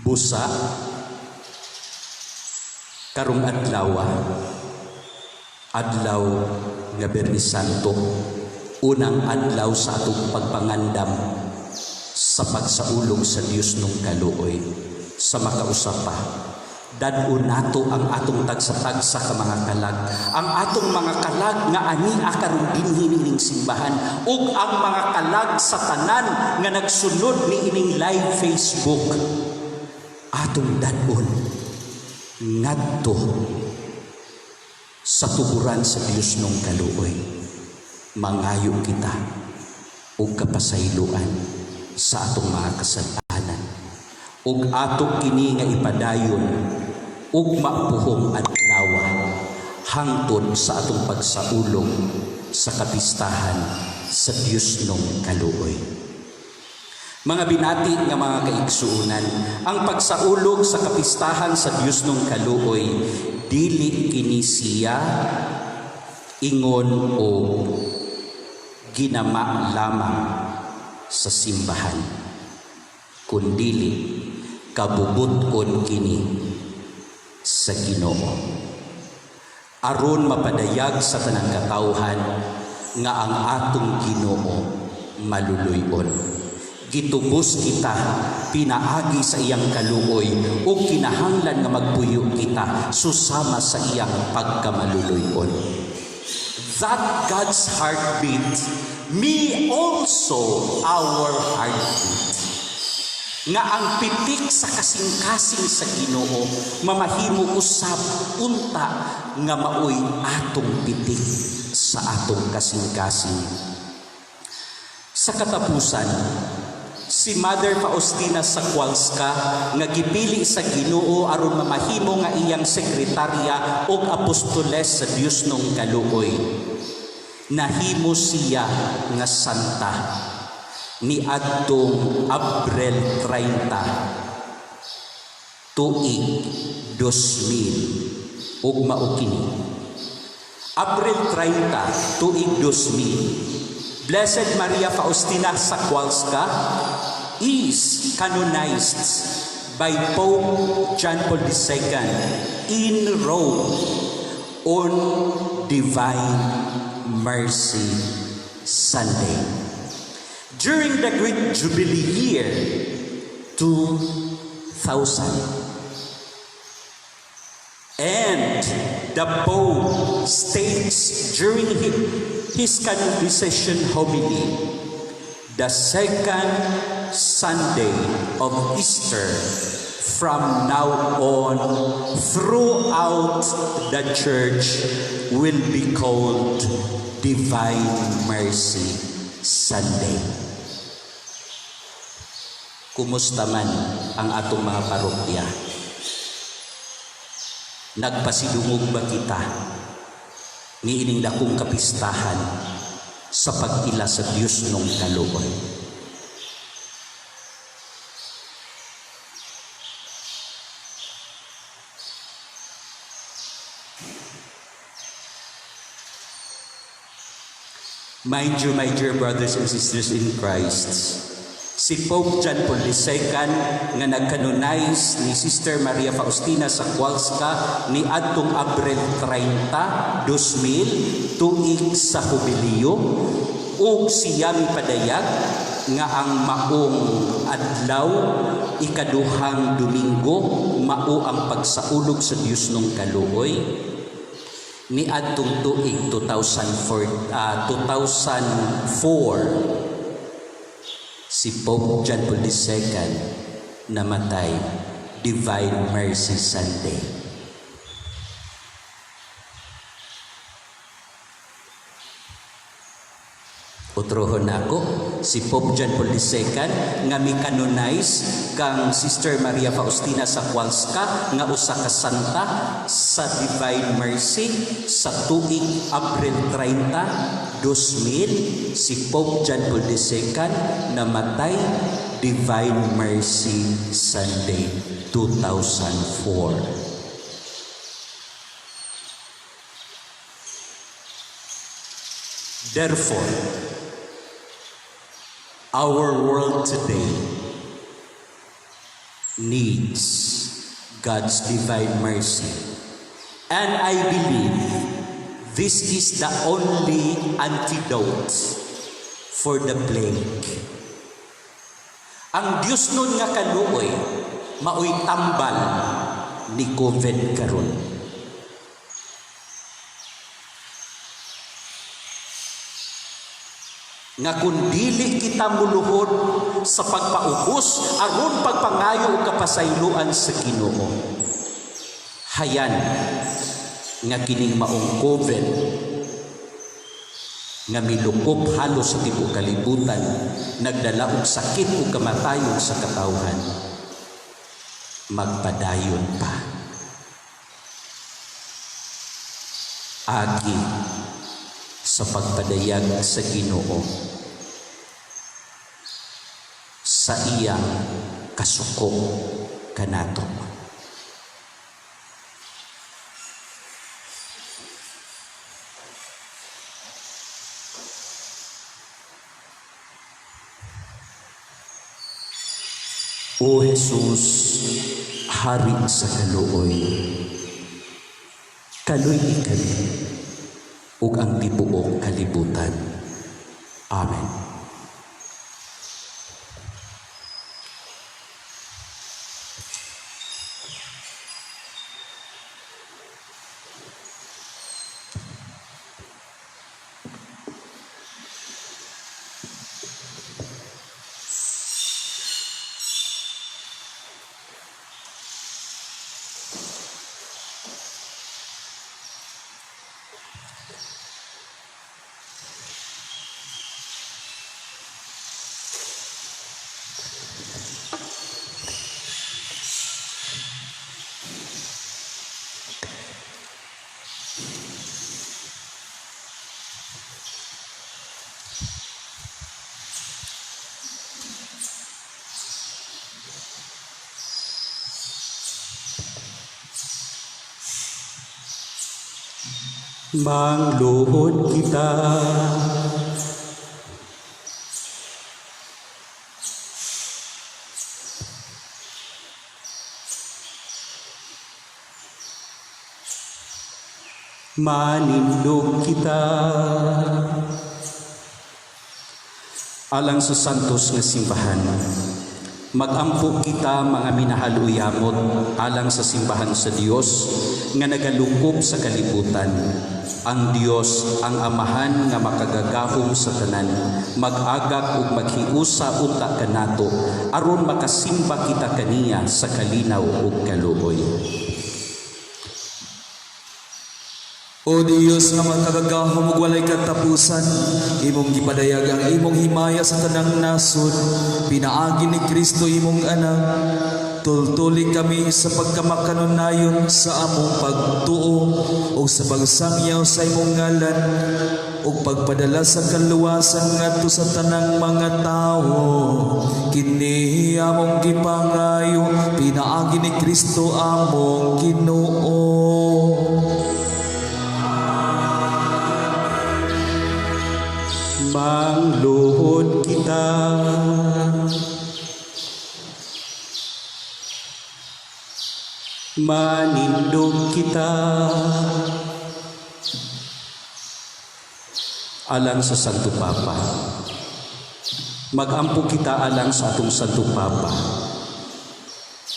Busa karong adlaw, adlaw nga Biyernes Santo, unang adlaw sa atong pagpangandam sa pagsaulog sa Dios nung kaluoy sa makausapa. Dad-on nato ang atong tagsa-tagsa ka mga kalag, ang atong mga kalag nga ani karon dinhi niining simbahan, ug ang mga kalag sa tanan nga nagsunod niining live Facebook. Atong dad-on ngadto sa tuburan sa Dios nung kaluoy. Mangayo kita og kapasayloan sa atong mga kasalanan, ug ato kini nga ipadayon ugma puhong adlaw hangtod sa atong pagsaulog sa kapistahan sa Dios nung kaluoy. Mga binati nga mga kaigsuonan, ang pagsaulog sa kapistahan sa Dios nung kaluoy dili kini siya ingon o ginama lamang sa simbahan, kundili kabubuton kini sa Ginoo aron mapadayag sa tanang katawhan nga ang atong Ginoo maluluy-on. Gitubos kita pinaagi sa iyang kaluoy ug kinahanglan nga magpuyo kita susama sa iyang pagkamaluluy-on. That God's heartbeat may also our heartbeat. Nga ang pitik sa kasing-kasing sa Ginoo mamahimo usab unta nga maoy atong pitik sa atong kasing-kasing. Sa katapusan, si Mother Faustina Kowalska nga gipili sa Ginoo aron mamahimo nga iyang sekretarya ug apostoles sa Diosnong kaluoy. Nahimo siya nga santa niadtong Abril 30 tuig 2000, ug mao kini. Abril 30 tuig 2000, Blessed Maria Faustina Kowalska is canonized by Pope John Paul II in Rome on Divine Mercy Sunday during the Great Jubilee year 2000. And the Pope states during his canonization homily, "The second Sunday of Easter from now on throughout the church will be called Divine Mercy Sunday." Kumusta man ang atong mga parokya? Nagpasidungog ba kita niining dakong kapistahan sa pag-ila sa Diosnong kaluoy? Mind you, my dear brothers and sisters in Christ, si Pope John Paul II nga nag-canonize ni Sister Maria Faustina Kowalska ni adtong Abril 30, 2000, tuig sa Hubileo, ug siya mipadayag nga ang maong adlaw, ikaduhang Domingo, mao ang pagsaulog sa Diosnong kaluoy ni adtong tuig 2004, 2004, si Pope John Paul II namatay Divine Mercy Sunday. Utrohon nako, si Pope John Paul II nga mi-canonize kang Sister Maria Faustina Kowalska nga usa ka santa sa Divine Mercy sa tuig April 30, 2000, si Pope John Paul II namatay Divine Mercy Sunday 2004. Therefore, our world today needs God's divine mercy. And I believe this is the only antidote for the plague. Ang Diosnon nga kaluoy maoy tambal ni COVID karon. Nga kung dili kita muluhod sa pagpaubos aron pagpangayo og kapasayloan sa Ginoo, hayan nga kining maong COVID nga milukop halos sa tibuok kalibutan, nagdala og sakit ug kamatayon sa katawhan, magpadayon pa agi sa pagpadayag sa Ginoo sa iyang kasuko kanato. O Jesus, Hari sa kaluoy, kaluy-i kami ug ang tibuok kalibutan. Amen. Mangluhod kita. Manindog kita. Alang sa santos nga simbahan, magampo kita mga minahaluyamot alang sa simbahan sa Dios nga nagalukop sa kalibutan. Ang Dios ang Amahan nga makagagahom sa tanan, mag-agak ug maghiusa unta kanato aron makasimba kita kaniya sa kalinaw ug kaluoy. O Dios nga makagagahom ug walay katapusan, imong gipadayag ang imong himaya sa tanang nasod, pinaagi ni Kristo imong anak. Tultuli kami sa pagkamakanunayon sa among pagtuo ug sa pagsangyaw sa imong ngalan ug pagpadala sa kaluwasan ngadto sa tanang mga tawo. Kini among gipangayo pinaagi ni Kristo among Ginoo. Mangluhod kita. Manindog kita. Alang sa Santo Papa, magampo kita alang sa atong Santo Papa.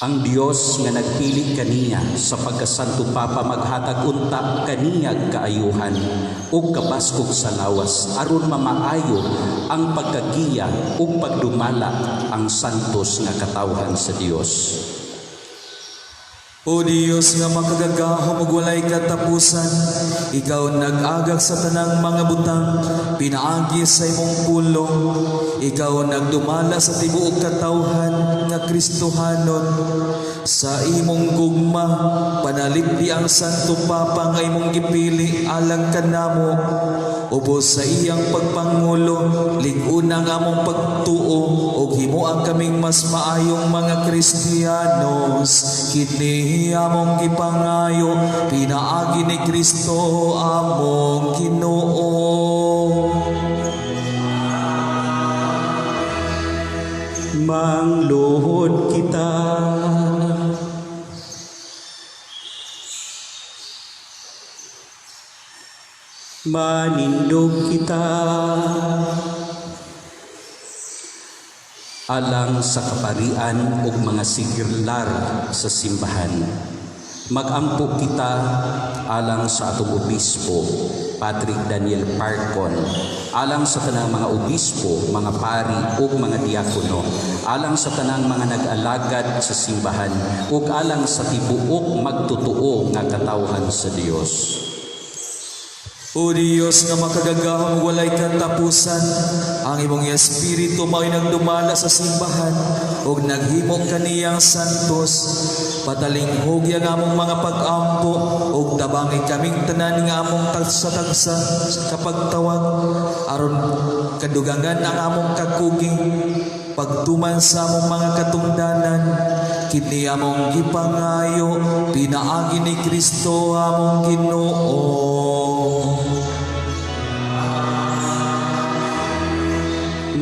Ang Dios nga nagpili kaniya sa pagka-Santo Papa maghatag unta kaniya kaayuhan ug kabaskog sa lawas aron mamaayo ang pagkagiya ug pagdumala ang santos nga katawhan sa Dios. O Dios nga makagagahom ug walay katapusan, ikaw nag-agak sa tanang mga butang pinaagi sa imong pulong. Ikaw nagdumala sa tibuok katawhan nga Kristohanon. Sa imong gugma panalipdi ang Santo Papa nga imong gipili alang kanamo. Ubos sa iyang pagpangulo, lig-on ang among pagtuo ug himuang kaming mas maayong mga Kristiyanos. Kini among gipangayo pinaagi ni Kristo among Ginoo. Mangluhod kita. Manindog kita. Alang sa kaparian ug mga sigirlar sa simbahan, magampo kita alang sa atong obispo Patrick Daniel Parcon, alang sa tanang mga obispo, mga pari ug mga diakono, alang sa tanang mga nag-alagad sa simbahan ug alang sa tibuok magtotoo nga katawhan sa Dios. O Dios nga makagagahom walay katapusan, ang imong espiritu mao'y nagdumala sa simbahan ug naghimo kaniyang santos. Patalinghug ang among mga pag-ampo ug tabangi kaming tanan nga among tagsa-tagsa kapagtawag aron kadugangan ang among kakugi pagtuman sa among mga katungdanan. Kini among gipangayo pinaagi ni Kristo among Ginoo.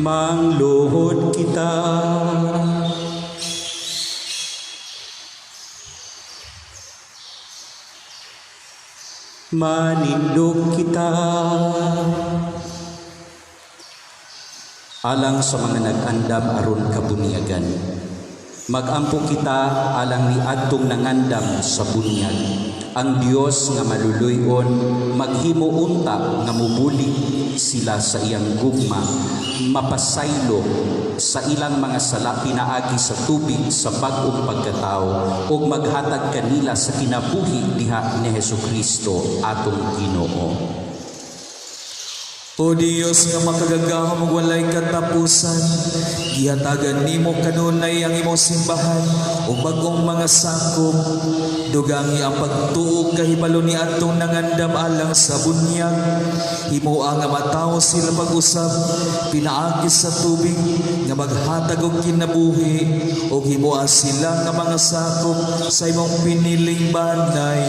Mangluhod kita. Manindog kita. Alang sa mga nag-andam aron kabunyagan, magampo kita alang ni adtong nangandam sa bunyag. Ang Dios nga maluluy-on maghimo unta nga mubulig sila sa iyang gugma, mapasaylo sa ilang mga sala pinaagi sa tubig sa bag-ong pagkatao ug maghatag kanila sa kinabuhi diha ni Hesukristo atong Ginoo. O Dios nga makagagahom ug walay katapusan, gihatagan nimo kanunay ang imong simbahan ug bag-ong mga sakop. Dugangi ang pagtuo kahibalo ni atong nangandam alang sa bunyag. Himoa nga matawo sila pag-usab pinaagi sa tubig nga maghatag og kinabuhi, ug himoa sila nga mga sakop sa imong piniling banay.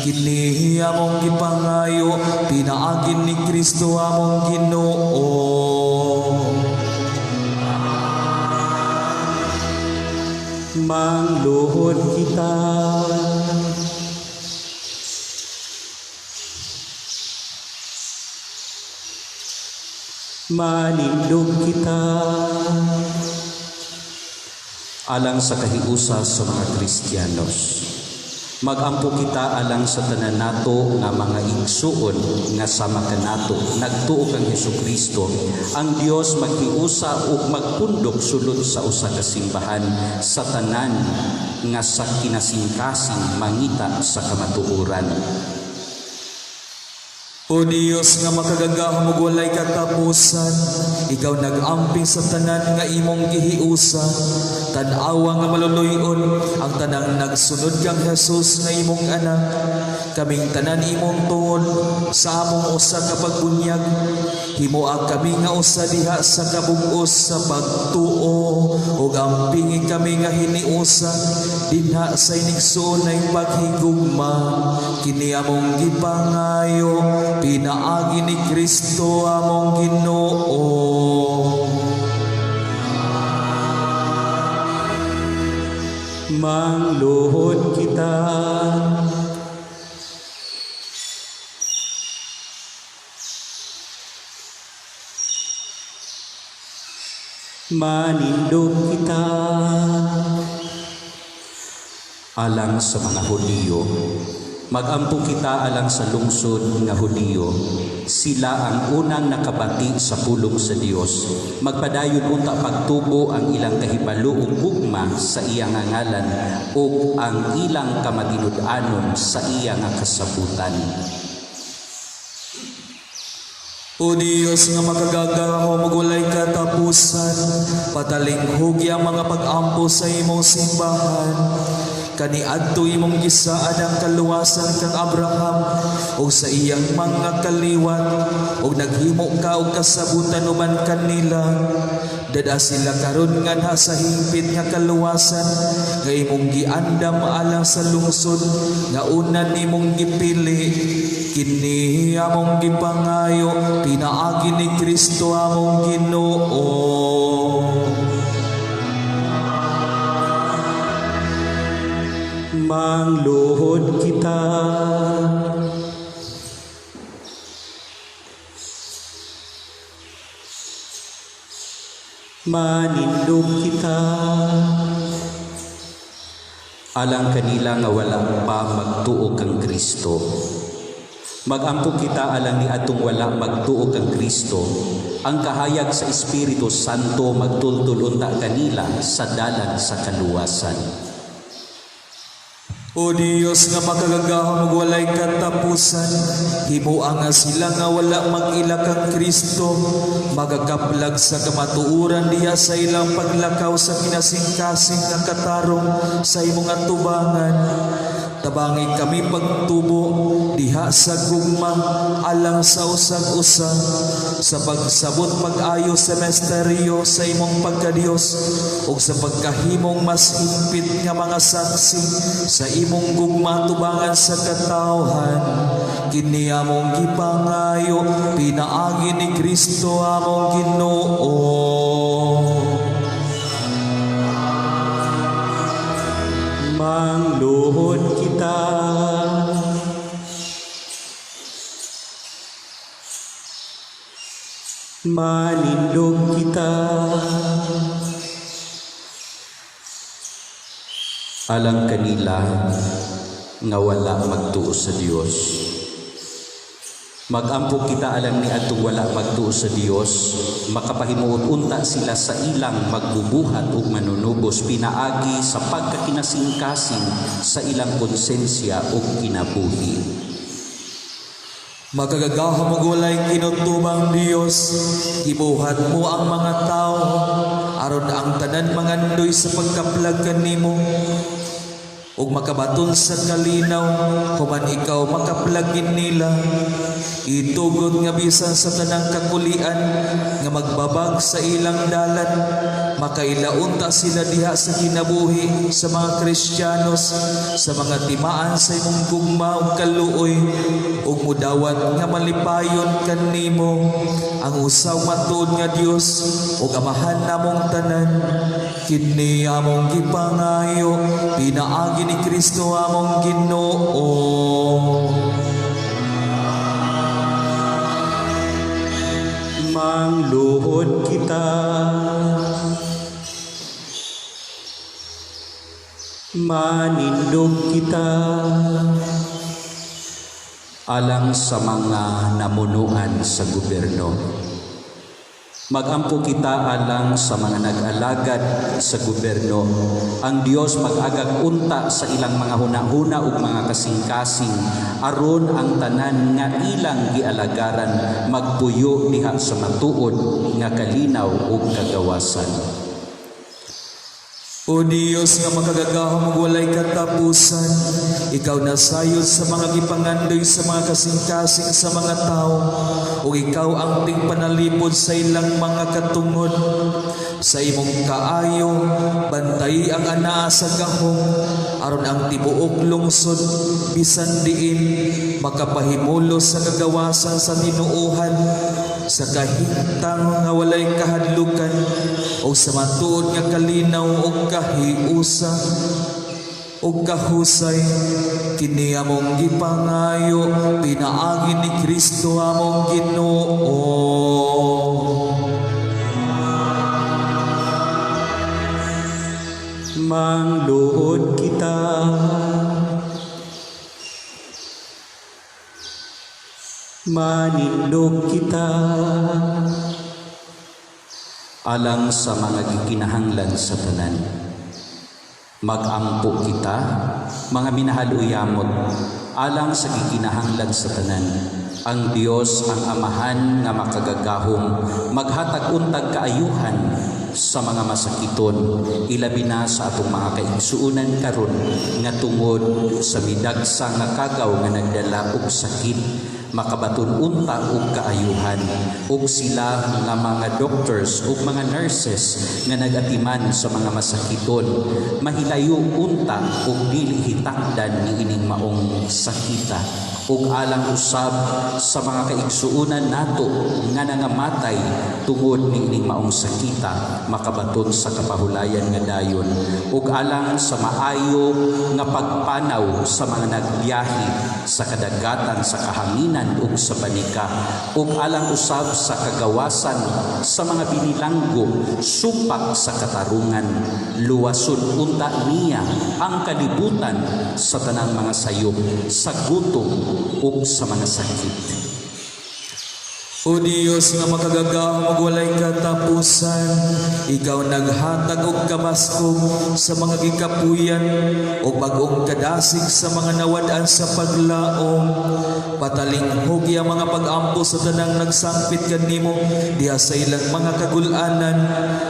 Kini among gipangayo pinaagi ni Kristo among Ginoo. Mangluhod kita. Manindog kita. Alang sa kahiusa sa mga Kristiyanos, magampo kita alang sa tanan nato nga mga igsuon nga sama kanato nagtuo kang Hesukristo. Ang Dios maghiusa ug magpundok sulod sa usa ka simbahan sa tanan nga sa kinasingkasing mangita sa kamatuoran. O Dios nga makagagahom ug walay katapusan, ikaw nag-amping sa tanan nga imong gihiusa. Tan-awa nga maluluy-on ang tanang nagsunod kang Jesus nga imong anak. Kaming tanan imong tuon sa among usa ka pagbunyag. Himoa kami nga usa diha sa kabug-os sa pagtuo, ug ampingi kami nga hiniusa dinha sa inigsuonay paghigugma. Kini among gipangayo pinaagi ni Kristo among Ginoo. Mangluhod kita. Manindog kita. Alang sa mga Hudiyo, magampo kita alang sa lungsod nga Hudiyo. Sila ang unang nakabati sa pulong sa Dios. Magpadayon unta pagtubo ang ilang kahibalo ug gugma sa iya nga ngalan ug ang ilang kamatinud-anon sa iya nga kasabutan. O Dios nga makagagahom ug walay katapusan, patalinghugi ang mga pag-ampo sa imong simbahan. Kaniadto imong gisaad ang kaluwasan kang Abraham ug sa iyang mga kaliwat, ug naghimo ka og kasabutan uban kanila. Dada sila karon nganha sa hingpit nga kaluwasan nga imong giandam alang sa lungsod nga una nimong gipili. Kini among gipangayo pinaagi ni Kristo among Ginoo. Mangluhod kita. Manindog kita. Alang kanila nga wala pa magtuo kang Kristo. Magampo kita alang ni atong wala magtuo kang Kristo. Ang kahayag sa Espiritu Santo magtultol unta kanila sa dalan sa kaluwasan. O Dios nga makagagahom ug walay katapusan, himoa nga sila nga wala mag-ila kang Kristo, magakaplag sa kamatuoran diha sa ilang paglakaw sa kinasingkasing nga katarong sa imong atubangan. Tabangi kami pagtubo diha sa gugma alang sa usag-usa, sa pagsabot pag-ayo sa misteryo sa imong pagkadiyos ug sa pagkahimong mas hingpit nga mga saksi sa imong gugma tubangan sa katawhan. Kini among gipangayo pinaagi ni Kristo among Ginoo. Mangluhod kita. Manindog kita. Alang kanila nga wala magtuo sa Dios. Magampo kita alang ni atong wala magtuo sa Dios, makapahimuot unta sila sa ilang magbubuhat ug manunubos pinaagi sa pagkakinasingkasing sa ilang konsensya ug kinabuhi. Makagagahom ug walay kinutubang Dios, gibuhat mo ang mga tao aron ang tanan mangandoy sa pagkaplag kanimo ug makabaton sa kalinaw human ikaw makaplagin nila. Itugot nga bisan sa tanang kakulian nga magbabag sa ilang dalan, makailaunta sila diha sa kinabuhi sa mga Kristiyanos, sa mga timaan sa imong gugma ug kaluoy, ug mudawat nga malipayon kanimo, ang usaw matuod nga Dios ug Amahan namong tanan. Kini among gipangayo pinaagi ni Kristo among Ginoo. Mangluhod kita. Manindog kita. Alang sa mga namunuan sa gobyerno. Magampo kita alang sa mga nag-alagad sa gobyerno. Ang Dios mag-agag unta sa ilang mga hunahuna ug mga kasing-kasing aron ang tanan nga ilang gialagaran magpuyo diha sa matuod nga kalinaw ug kagawasan. O Dios nga makagagahom ug walay katapusan, ikaw nasayod sa mga gipangandoy sa mga kasing-kasing sa mga tao, ug ikaw ang tingpanalipod sa ilang mga katungod. Sa imong kaayo, bantay ang anaa sa gahom, aron ang tibuok lungsod bisan diin makapahimulos sa kagawasan sa tinuohan, sa kahimtang nga walay kahadlukan, o sa matuod nga kalinaw ug kahiusa ug kahusay. Kini among gipangayo pinaagi ni Kristo among Ginoo. Mangluhod kita. Manindog kita. Alang sa mga gikinahanglan sa tanan. Magampo kita, mga minahal uyamot, alang sa gikinahanglan sa tanan. Ang Dios ang Amahan nga makagagahom, maghatag untag kaayuhan sa mga masakiton, ilabi na sa atong mga kaigsuonan karon nga tungod sa midagsa nga kagaw nga nagdala og sakit, makabaton unta og kaayuhan, ug sila nga mga doctors ug mga nurses nga nagatiman sa mga masakiton, mahilayo unta ug dili hitakdan niining maong sakita. Ug alang usab sa mga kaigsuonan nato nga nangamatay tungod niining maong sakita, makabaton sa kapahulayan nga dayon. Ug alang sa maayo nga pagpanaw sa mga nagbiyahe sa kadagatan, sa kahanginan ug sa banika, ug alang usab sa kagawasan sa mga binilanggo supak sa katarungan, luwason unta niya ang kalibutan sa tanang mga sayop, sa gutom ug sa mga sakit. O Dios nga makagagahom ug walay katapusan, ikaw naghatag og kabaskog sa mga gikapuyan ug bag-ong kadasig sa mga nawad-an sa paglaom. Patalinghog ang mga pag-ampo sa tanang nagsangpit kanimo diha sa ilang mga kagul-anan,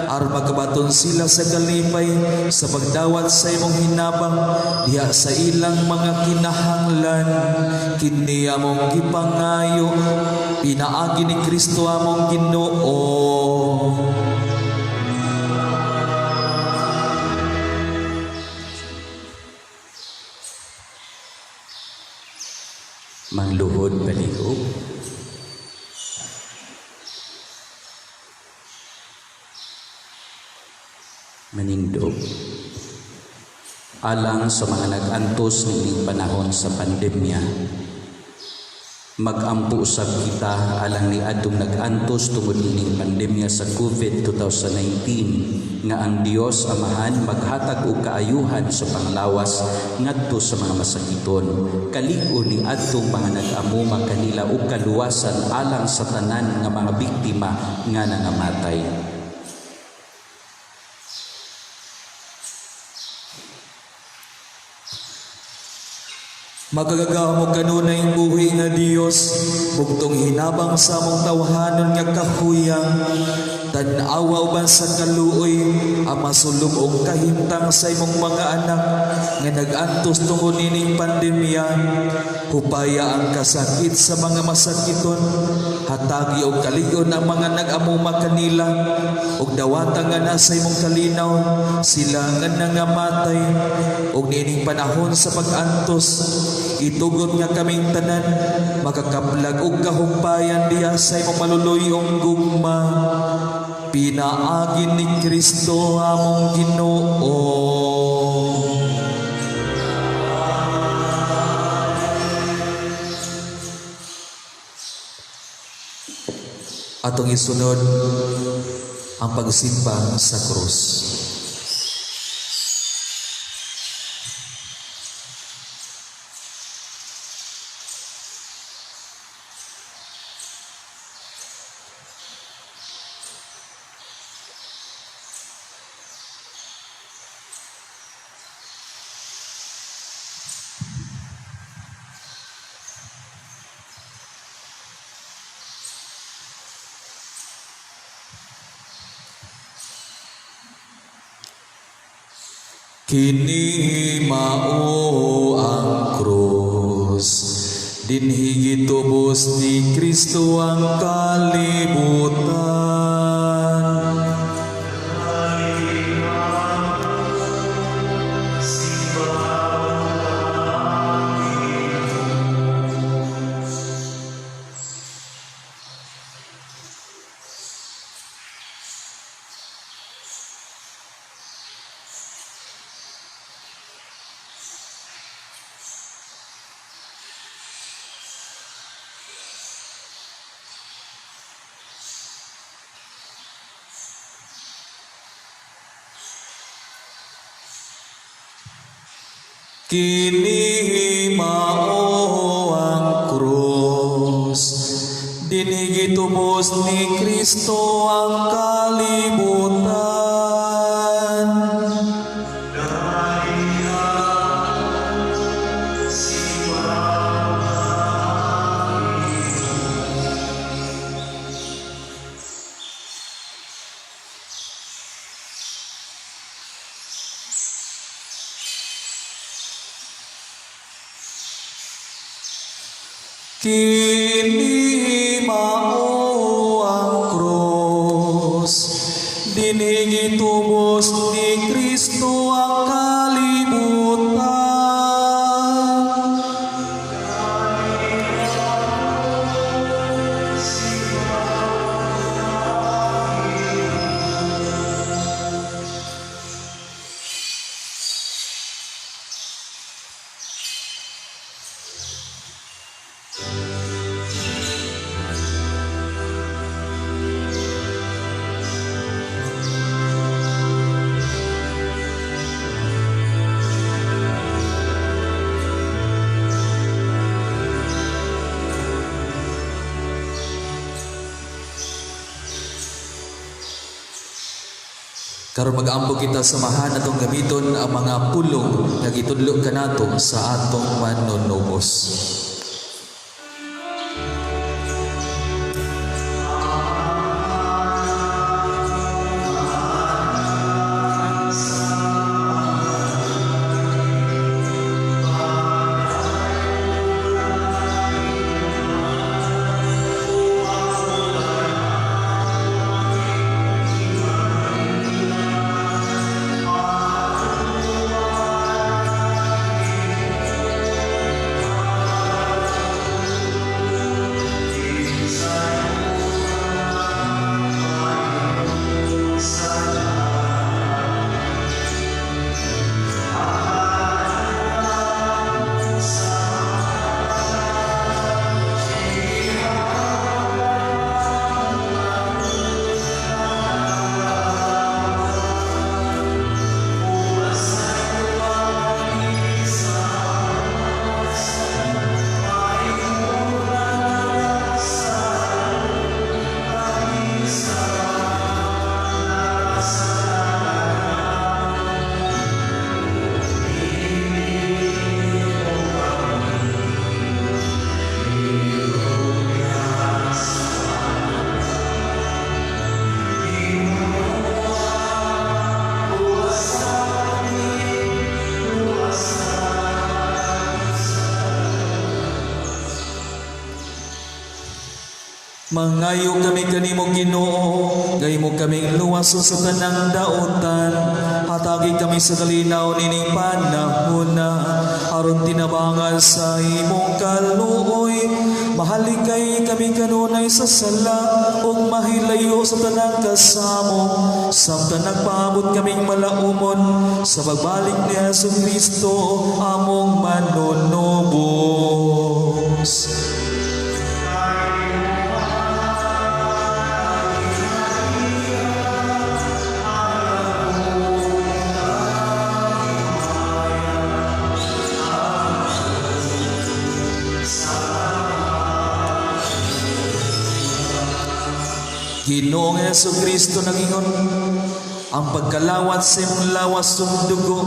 aron makabaton sila sa kalipay sa pagdawat sa imong hinabang diha sa ilang mga kinahanglan. Kini among gipangayo pinaagi ni Kristo among Ginoo. Mangluhod palihog. Manindog. Alang sa mga nag-antos niining panahon sa pandemya, magampo usab kita alang ni adtong nag-antos tungod niining pandemya sa COVID 2019, nga ang Dios Amahan maghatag og kaayuhan sa panglawas ngadto sa mga masakiton, kalig-on ni adtong mga nag-amuma kanila og kaluwasan alang sa tanan nga mga biktima nga nangamatay. Makagagahom kanunay buhi nga Dios, bugtong hinabang sa among tawhanon nga kahuyang, tan-awa uban sa kaluoy ang masulub og kahimtang sa imong mga anak nga nag-antos tungod nining pandemya. Hupaya ang kasakit sa mga masakiton, hatagi og kalig-on ang mga nag-amuma kanila, ug dawata nga nasa imong kalinaw sila nga nangamatay. Ug niining panahon sa pag-antos, itugot nga kaming tanan makakaplag og kahumpayan diha sa imong maluluyong gugma, pinaagi ni Kristo among Ginoo. Atong isunod ang pagsimba sa krus. Kini mao ang krus, dinhi gitubos ni Kristo ang kalibutan. Kini mao ang krus, dinhi gitubos ni Kristo ang kalibutan. Kini mao ang krus, dinhi gitubos ni Kristo ang kalibutan. Karon mag-ampo kita, samahan atong gamiton ang mga pulong nga gitudlo kanato sa atong manunubos. Mangayo kami kanimo, Ginoo, nga imo kaming luwason sa tanang dautan. Hatagi kami sa kalinaw nining panahona, aron tinabangan sa imong kaluoy, mahalikay kami kanunay sa sala ug mahilayo sa tanang kasamong, samtang nagpaabot kaming malaumon sa pagbalik ni Hesus Kristo among Manunubos. Ginoong Hesus Kristo nagingon, ang pagkalawat sa imong lawas ug dugo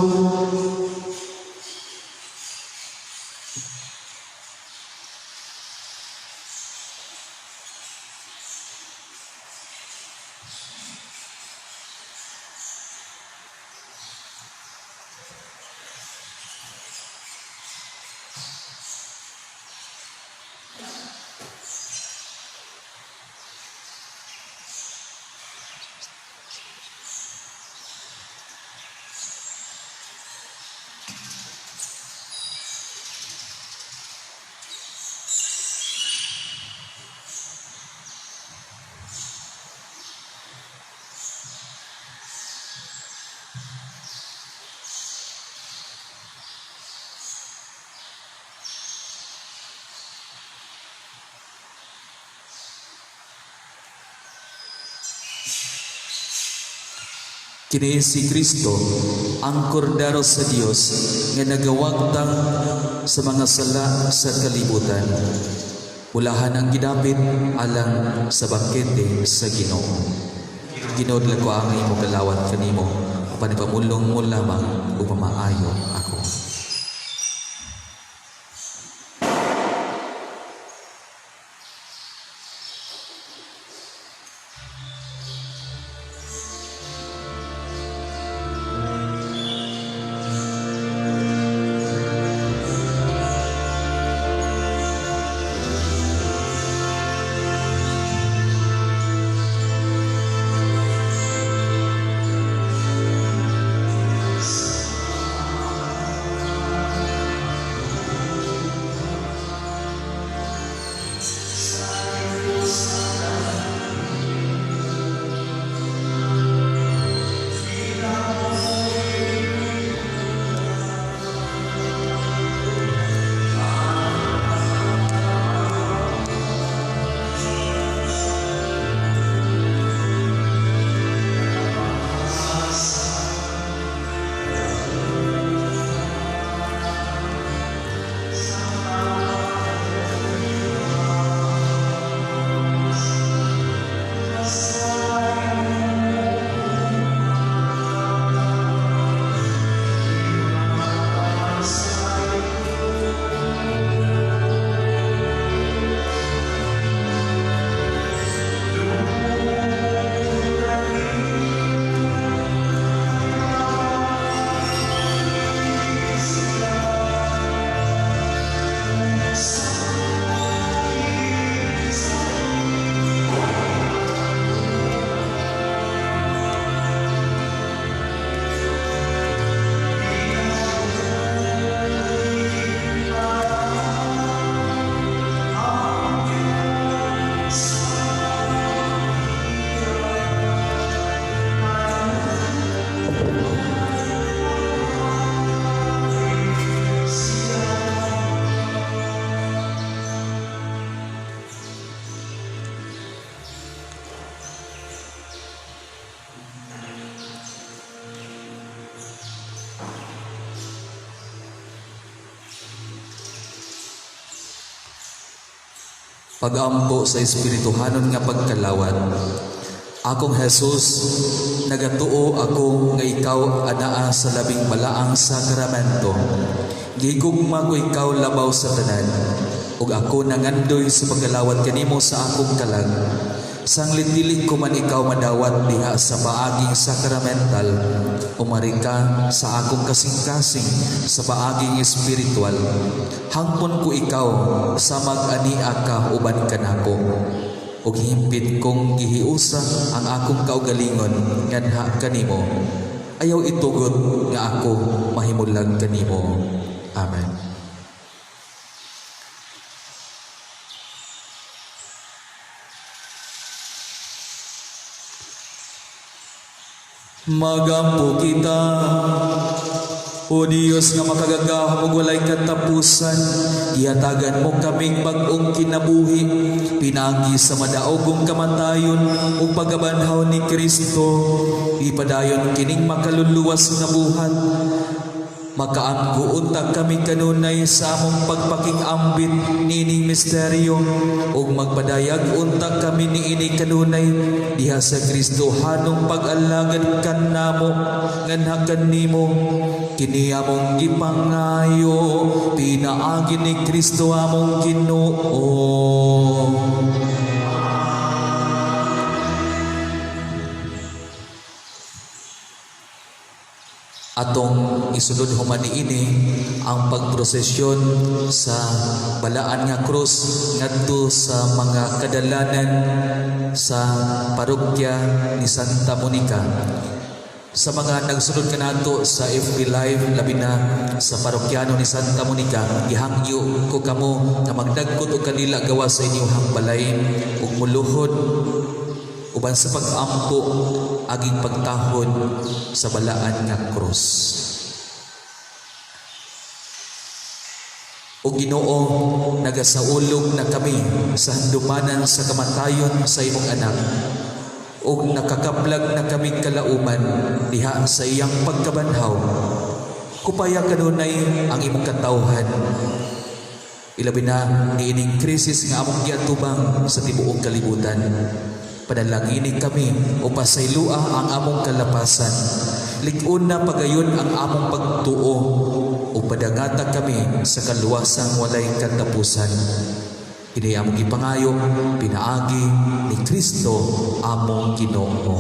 Kini si Kristo, ang kordero sa Dios nga nagawagtang sa mga sala sa kalibutan. Ulahan ang gidapit alang sa bangkete sa Ginoo. Ginoo, ko ang imo kalawat kanimo, apan ipamulong mo lamang ug mamaayo ako. Pagampo sa espirituhanon nga pagkalawat. Akong Jesus, nagatuo ako nga ikaw anaa sa labing balaang sakramento. Gigugma ko ikaw labaw sa tanan, ug ako nangandoy sa pagkalawat kanimo sa akong kalag. Sanglit dili ko man ikaw madawat diha sa paaging sakramental, umari ka sa akong kasing-kasing sa paaging espiritual. Hangpon ko ikaw sa mag-ania ka uban kanako. Ug himpit kong gihiusa ang akong kaugalingon nganha kanimo. Ayaw itugot nga ako mahimulag kanimo. Amen. Magampo kita. O Dios nga makagagahom ug walay katapusan, gihatagan mo kaming bag-ong kinabuhi pinaagi sa madaogong kamatayon ug pagabanhaw ni Kristo. Ipadayon kining makaluluwas nga buhat. Makaamgo unta kami kanunay sa among pagpakig-ambit niining misteryo ug magpadayag unta kami niini kanunay diha sa Kristohanong pag-alagad kanamo nganha kanimo. Kini among gipangayo pinaagi ni Kristo among Ginoo. Atong isunod human niini ang pagprosesyon sa balaan nga krus ngadto sa mga kadalanan sa parokya ni Santa Monica. Sa mga nagsunod kanato sa FB Live, labi na sa parokyano ni Santa Monica, gihangyo ko kamo nga magdagkot og kanila gawas sa inyong balay ug muluhod uban sa pag-ampo aging pagtahod sa balaan nga krus. O Ginoo, nagasaulog na kami sa handumanan sa kamatayon sa imong anak, ug nakakaplag na kami kalauman diha sa iyang pagkabanhaw. Kupaya kanunay ang imong katawhan, ilabi na niining krisis nga among giatubang sa tibuok kalibutan. Panalangini kami o pasaylua ang among kalapasan. Lig-on na pagayon ang among pagtuo o padangata kami sa kaluwasang walay katapusan. Kini among gipangayo pinaagi ni Kristo among Ginoo.